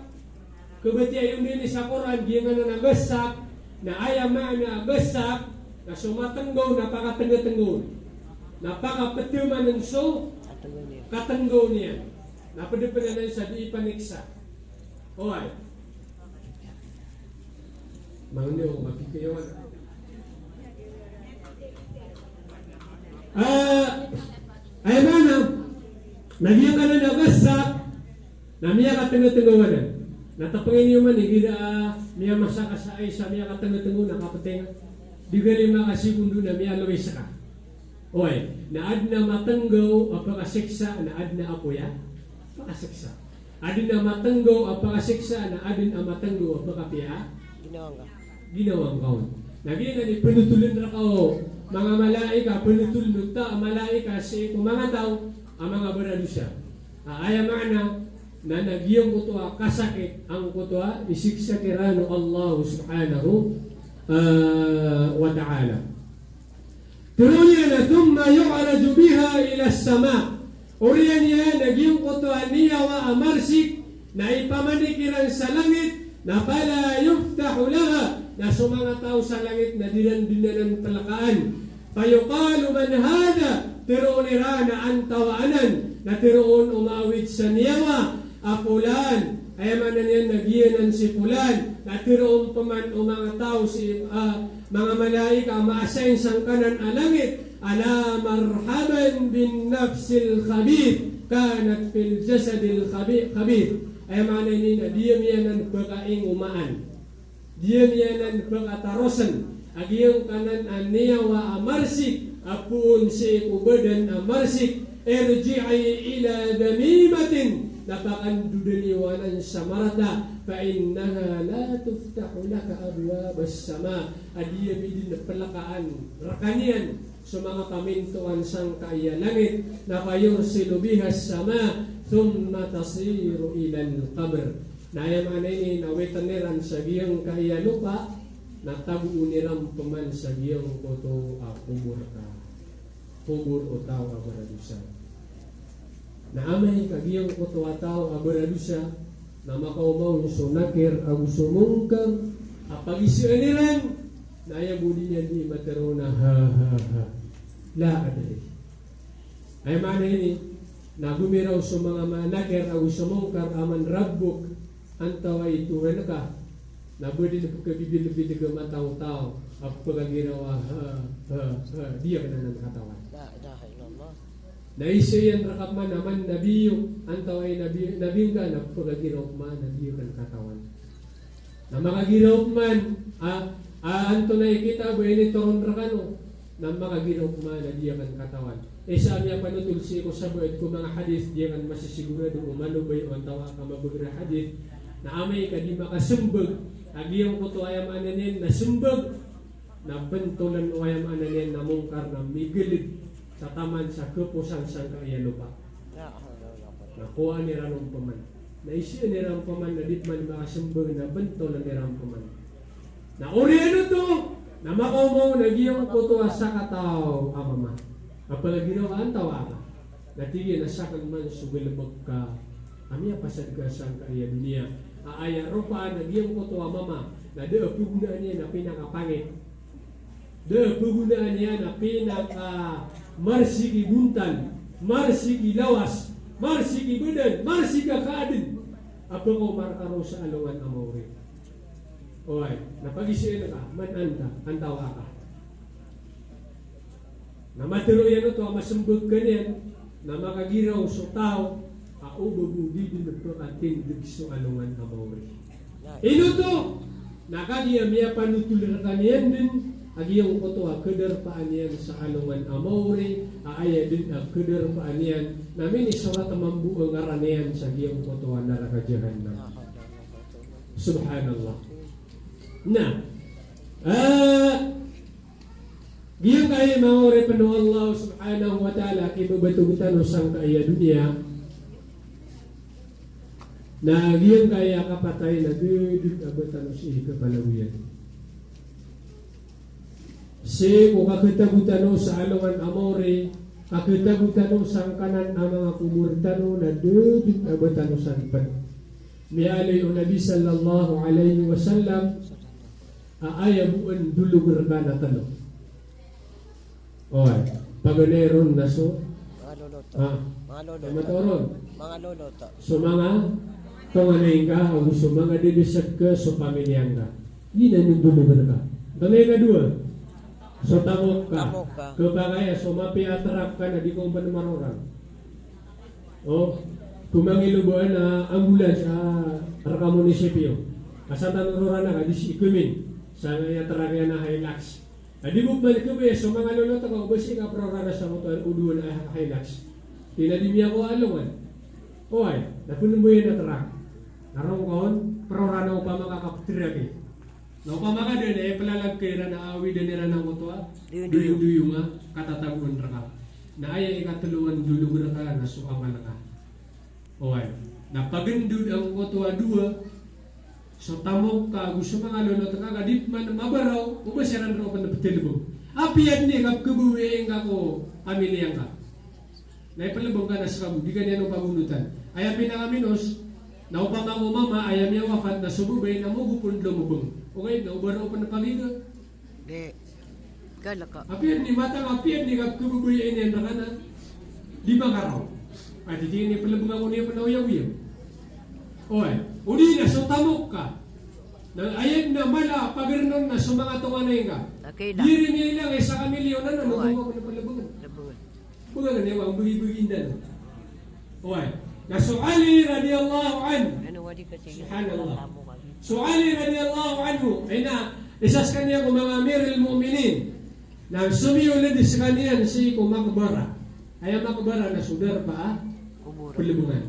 kabatiya iyo dn sa Qur'an, giyanan a ghassaq, na aya maana a ghassaq, na so matnggaw na pakatnggatnggaw, na pakapthamanan so katnggaw niyan. Na pd pn anan sa dii paniksa. Oway. Mangni o mapikir iyan. Ah, aya maana, na giyanan a ghassaq, na miyakatnggatnggaw anan. Na tpngin iyo man, igira, ah, miyamasa ka sa isa miyakatnggatnggaw na kaptay nga. Di gali makasegundo na miyalowis ka. Oway, na adn a matnggaw a pakasiksa, na adn a apoy a pakasiksa. Adn a matnggaw a pakasiksa, na adn a matnggaw a pakapiya. Ginawa ngka. Ginawa ngka on. Na giyanan i pnotholn rka o manga malaika, pnotholn o ta-, malaika sii ko manga taw a manga baradosa. A, aya maana, na, na giyangkoto a kasakit, angkoto a isiksa kiran o Allah subhanahu, ah, wa ta'ala. Tharo iyan a, "Thumma yu'raju biha ila as-sama." Oriyan iyan a giyangkoto a niyawa a marsik, na ipamanik iran sa langit, na fala yuftahu laha, na so manga taw sa langit na di ran dn anan plkaan. Fayuqalu, "Man hadha?" Tharoon iran a antaa anan, na tharoon o maawid sa niyawa, a fulan, aya maana niyan na giyanan si fulan, na tharoon pman o manga taw si, ah, manga malaika a ma-assign sangkanan a langit, a la marhaban bin nafsil khabith, kanat fil jasadil khabi-, khabith. Aya maana niyan na di ami anan pakaingomaan. Di ami anan pakatarosan a giyangkanan a niyawa a marsik, a poon sii ko badan a marsik, irji'i ila dhamimatin, na pakandodan iyo anan sa marata, fa innaha la tuftahu laka abwabas sama, a di ami dn plkaan rka niyan so manga pamintoan sangkai a langit, na fayursilu bihas sama, thumma tasiru ilal qabr. Na aya maana ini na witn iran sa giyangkai a lopa, na tagoon iran pman sa giyangkoto a kobor ka. Kobor o taw a baradosa. Na amay ka giyangkoto a taw a baradosa, na makaoma on so Nakir ago so Munkar, a pagisaan iran, na aya bo dn iyan dii matharoon a ha, ha, ha. La adri. Aya maana ini, na gomiraw so manga ma-, Nakir ago so Munkar a man rabbuk, antaa i Tohan ka, na ba dn pkhabibilbil ka matawtaw a pkhagiraw a ha, ha, ha, di akn anan katawan. La ilaha illallah. Na isa iyan rka pman a man nabiyyuk, antaa i nabi, nabi ngka, na pkhagiraw pman a di akn katawan. Na makagiraw pman a, a, antonaa i kitab a initoron rkano, na makagiraw pman a di akn katawan. Isa a miyapanotol sii ko sabaad ko manga hadith, di akn masisigurado o manobay o antaa ka mabagr a hadith, na amay ka di makasmbag a giyangkoto, aya maana niyan na smbag, na bntolan o, aya maana niyan na Munkar, na miglid sa taman sa khaposan sangkai a lopa. Na kowaan iran on pman. Na isaan iran pman na di pman makasmbag, na bntolan iran pman. Na oriyan oto, na makaoma on a giyangkoto a sakataw a mama a pkhagiraw a antaa ka. Na tig iyan a sakn man so galbk ka a miyapasad ka sangkai a doniya. A aya ropaan a giyangkoto a mama na da a pgonaan iyan a pinakapangit. Da a pgonaan iyan a pinakamarsik i bontal, marsik i lawas, marsik i badan, marsik a kaadn a pkaoma rka roo sa alongan a maori. Oway, na pagisaan ka, man anta, antaa ka. Na matharo iyan oto a masmbag ka niyan, na makagiraw so taw a o ba bo di dn pkatindg so alongan a maori. Ino oto, na kagiya miyapanotol rka niyan dn a giyangkoto a kadarpaan iyan sa alongan a maori, a aya dn a kadarpaan iyan na minisorat mambo a ngaran iyan sa giyangkoto a naraka jahannam. Subhanallah. Na, ah, Giyangkai manga oripn o Allah subhanahu wa ta'ala a kibabatogi tano sangkai a doniya. Na giyangkai a kapatay na da dn a ba tano sii kapalagoyan. Sii ko kakatago tano sa alongan a maori, kakatago tano sangkanan a manga kobor tano na da dn a ba tano san pn. Miyaaloy o Nabi sallallahu alaihi wasallam a aya bo a ndolog rka na tlo. Oway, paganay ron na so, Manga loloto. Ah. Manga loloto. Aya matoron. Manga loloto. So manga tonganay ngka, ago so manga didisag ka, so pamilya ngka. Giyanan i ndolog rka. Antonaa i ikadowa? So tamok ka. Tamok ka. Khapakay a so mapiya a trak ka na di ka on pn maroran. O, ko mangilobaan a ambulans a rka munisipyo. Ka san tano roran a ka di sii khamin. Sangkaya trak iyan a Hilux. Na di bo pman kabaya so manga loloto ka o ba sii ka proran a sangkoto a odowan a Hilux. Tig iyan a di miyakowa a alongan. Oway, na pnmbayan a trak. Na roo ka on, proran a opama ka kaptrak iyan. Na opama ka da na aya plalag ka iran a awidan iran angkoto a doyong-doyong a katatagoan rka. Na aya ikatlo a ndolog rka na so amal ka. Oway. Na pagndod angkoto a dowa, so tamok ka ago so manga loloto ka, ka di pman mabaraw o ba siran roo pn pthlbng. Apiya dn i kapkhababayai ngka ko pamilya ngka. Na iphlbng ka na ska bo, di ka niyan on pagonotan. Aya pinakaminos, na opama ko mama, aya miyawafat na so babay na mogop on lomobng. Ogaid na o ba roo pn pagiga. Di. Galaka. Apiya dn i matag, apiya dn i kapkhababayai niyan rka na di makaraw. A di tig iyan a iphlbng ako niyan pn a oyagoyag. Oway. O di na so tamok ka. Na aya dn a mala a pagr on na so manga tonganay ngka. Di rin ilang isa ka milyon na, na, na, oway, na, na, phlbng. Phlbng. Pagana niyan, wa, bagi-bagi ndan. Oway. Na so Ali radiyallahu anhu. Subhanallah. So Ali radiyallahu anhu, aya na isa skaniyan ko manga Amirul Mu'minin. Na somiyold skaniyan sii ko maqbara. Aya maqbara na so darpa a phlbngan.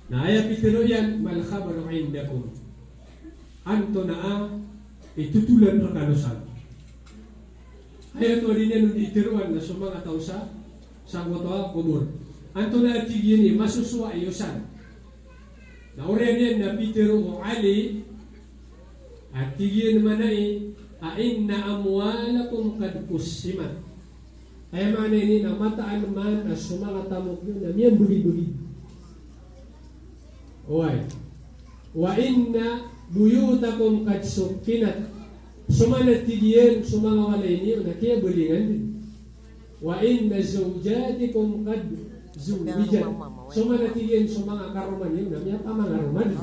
Na aya pitharo iyan, "Mal khabaru indakum?" Antonaa i totolan rkano san? Aya oto a di niyan on itharoan na so manga taw sa, sangkoto a kobor. Antonaa, tig iyan, i masosowa iyo san? Na oriyan iyan na pitharo o Ali, a tig iyan mambo a, "Inna amwalakum qad qussimat." Aya maana niyan na mataan man a so manga tamok iyo na miyambagi-bagi. Oway. "Wa inna buyutakum qad sukkinat." So man a tig iyan, so manga walay niyo na kiyabalingan dn. "Wa inna zawjatikum qad zuwijat." So man a tig iyan, so manga karoma niyo na miyapamangaroma dn.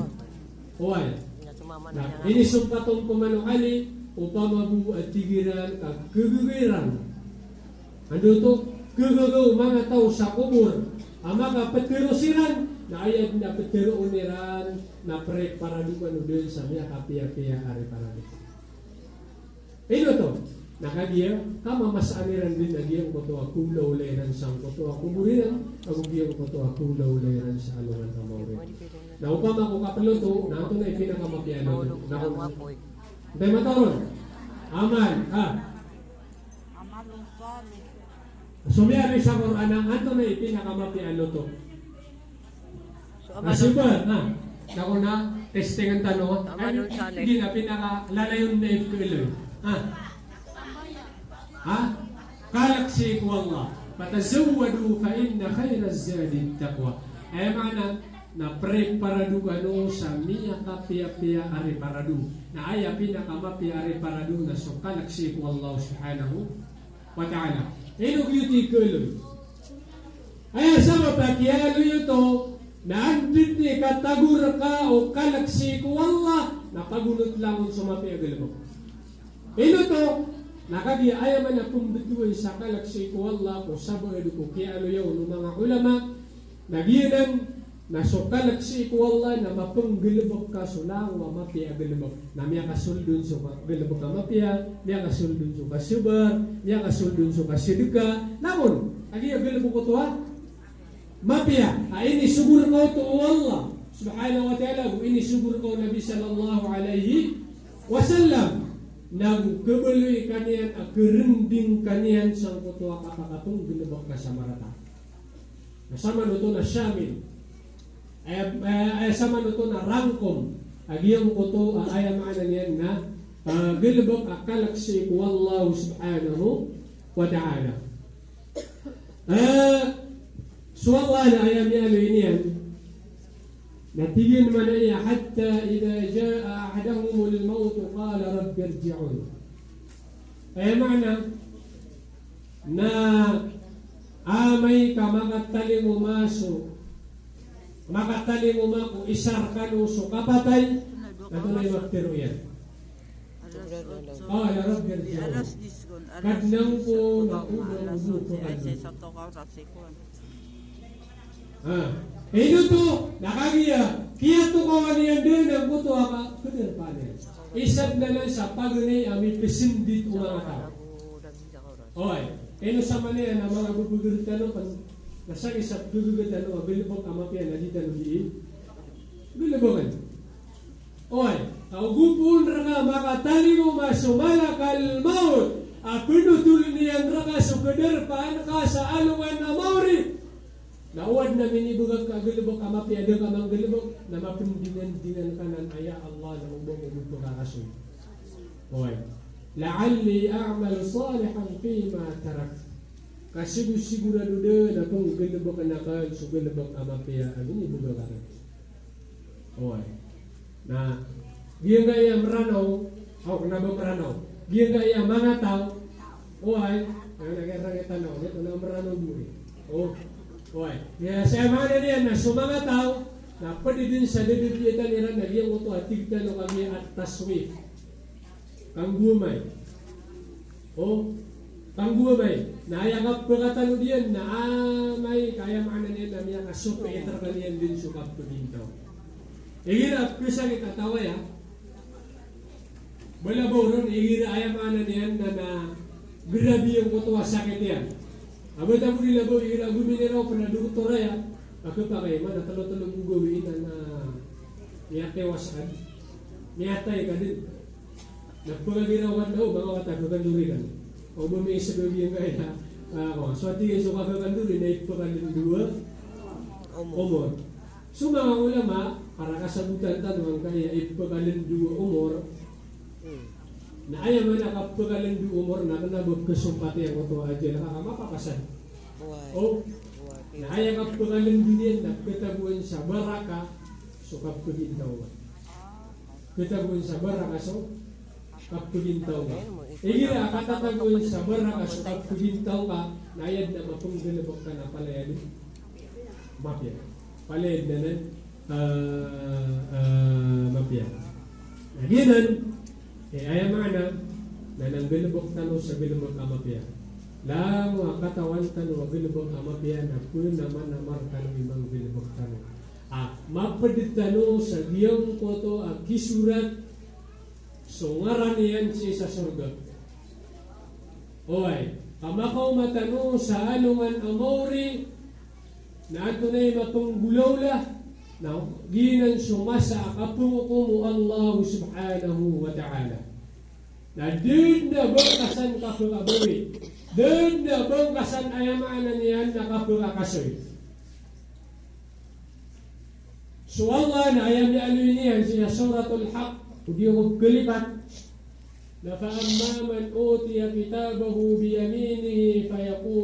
Oway. Na inisompat on pman o Ali, opama bo a tig iran ka khagaga iran. Anda oto, khagaga o manga taw sa kobor a makaptharo siran, na aya dn a ptharoon iran na preparado kano dn sa miyakapiyapiya a riparado. Ino oto? Na kagiya kamamasaan iran dn a giyangkoto a kawlawla iran sangkoto a kobor iran, ago giyangkoto a kawlawla iran sa alongan a maori. Na opama ko kaploto, na antonaa i pinakamapiya a loto? Na ko, antaa i matoron? Amal. Ah. So miyaaloy sa Qur'an a antonaa i pinakamapiya a loto? So, na amal. Simba, na. Na ko na testingan tano. Amal salih. Ino na pinakalalayon na ipkhaaloy? Ah. Ha? Kalk sii ko Allah. "Fatazawwadu fa inna khayra zadi taqwa." Aya maana na preparado kano sa miyakapiyapiya a riparado. Na aya pinakamapiya a riparado na so kalk sii ko Allah subhanahu wa ta'ala. Ino giyoto i khaaloy? Aya sabap a kiyaaloy oto na anda dn i katago rka o kalk sii ko Allah na pagonot langon so mapiya a galbk. Ino oto? Na kagiya aya man a pmbtowan sa kalk sii ko Allah ko sabaad ko kiyaaloya on o manga ulama, na giyanan na so kalk sii ko Allah na mapnggalbk ka so langon a mapiya a galbk. Na miyakasold on so ka-, galbk a mapiya, miyakasold on so kasabar, miyakasold on so kasadka. Langon, kagiya galbk oto a mapiya a inisogo rka oto o Allah subhanahu wa ta'ala, ago inisogo rka o Nabi sallallahu alaihi wasallam. na kabaloy ka niyan a karending ka niyan sangkoto a kapakapenggalebek ka sa marata. Na samanoto na shamil. Aya, aya, aya samanoto na rangkom a giyangkoto a aya maana niyan na, ah, galebek a kalek sii ko Allah subhanahu wa ta'ala. Eh, so Allah na aya miyaaloy niyan na tig iyan mambo a, "Hatta idha jaa ahadahumul mawtu qala rabbi irji'un." Aya maana na amay ka makatalingoma so, makatalingoma ko isa rekano so kapatay, na antonaa i mapitharo iyan? Qala rabbi irji'un. Kadnan ko, na oba mo bo pekadn. Ha. Ino oto, na kagiya kiyatokawan iyan dn angkoto a ka, kadarpa niyan. Isa dn anan sa paganay a mipesendit o manga taw. Oway. Ino saman iyan a manga babagr tano pn, na sangkai sa babagr tano a galebek a mapiya na di tano dii galebeken. Oway, ka ogopoon rka makatalingoma so malakal mawt a pnotholn iyan rka so kadarpaan ka sa alongan a mawri. Na o adn a minibgay ka a galebek a mapiya a da ka manggalebek, na mapndingan-dingan ka nan a ya Allah na oba mo bo pekakasoy. Oway. La'alli a'malu salihan fima tarakt. Ka sigo-sigorado dn a pnggalebeken akn so galebek a mapiya a minibgay ka akn. Oway. Na giyangkaya Mranaw, o, kna ba Mranaw. Giyangkaya manga taw, oway, na giyangkaya Mranaw, na Mranaw bo. O, oway. Aya maana niyan na so manga taw na pd dn sa da a biyatan iran na giyangkoto a tig tano kagiya at-taswif. Kanggoamay. O, kanggoamay. Na aya kapakatalod iyan na amay ka aya maana niyan na miyakasopiit rkaniyan dn so kapagintaw. Igira a pkasakit a taw aya, ba labaw ron, igira aya maana niyan na, na grabe angkoto a sakit iyan. Aba taman di labaw, igira a gominiraw pn a doktor aya, a khapakay man a tlo-tlo bo gawii na, na miyatiwas ka dn. Miyatay ka dn. Na pkagirawan o manga wata a khakandori kano. O ba miisbag iyan kaya, ah, ko, so tig iyan so khakandori na ipkhalandowa omor. So manga ulama, para kasabotan tano angkaya ipkhalandowa omor. Na aya maana a kapkhalandowa omor na kna ba khasompat iyan angkoto a ajal ka, ka mapapasad. O, na aya kapkhalandowa niyan na khatagoan sa baraka so kapkhagintaw ka. Khatagoan sa baraka so kapkhagintaw ka. Igira a katatagoan sa baraka so kapkhagintaw ka, na aya dn a mapnggalbk ka na palaya dn mapiya. Palaya dn anan, ah, ah, mapiya. Na giyanan, eh, aya maana na nggalbk tano sa galbk a mapiya. Langon a katawan tano a galbk a mapiya na pnamar-namar tano i manggalbk tano. A mapd tano sa giyangkoto a kisorat so ngaran iyan sii sa sorga. Oway, ka makaoma tano sa alongan a mawri, na antonaa i mapnggolawla, na giyanan so masa a kapngokom o Allah subhanahu wa ta'ala. Na da dn a ba ngka san kapkabawi, da dn a ba ngka san, aya maana niyan na kapkakasoy. So Allah na aya miyaaloy niyan sii sa Suratul Haqq, odi na ko kalipat, na fa amma man utiya kitabahu biyaminihi fayaqul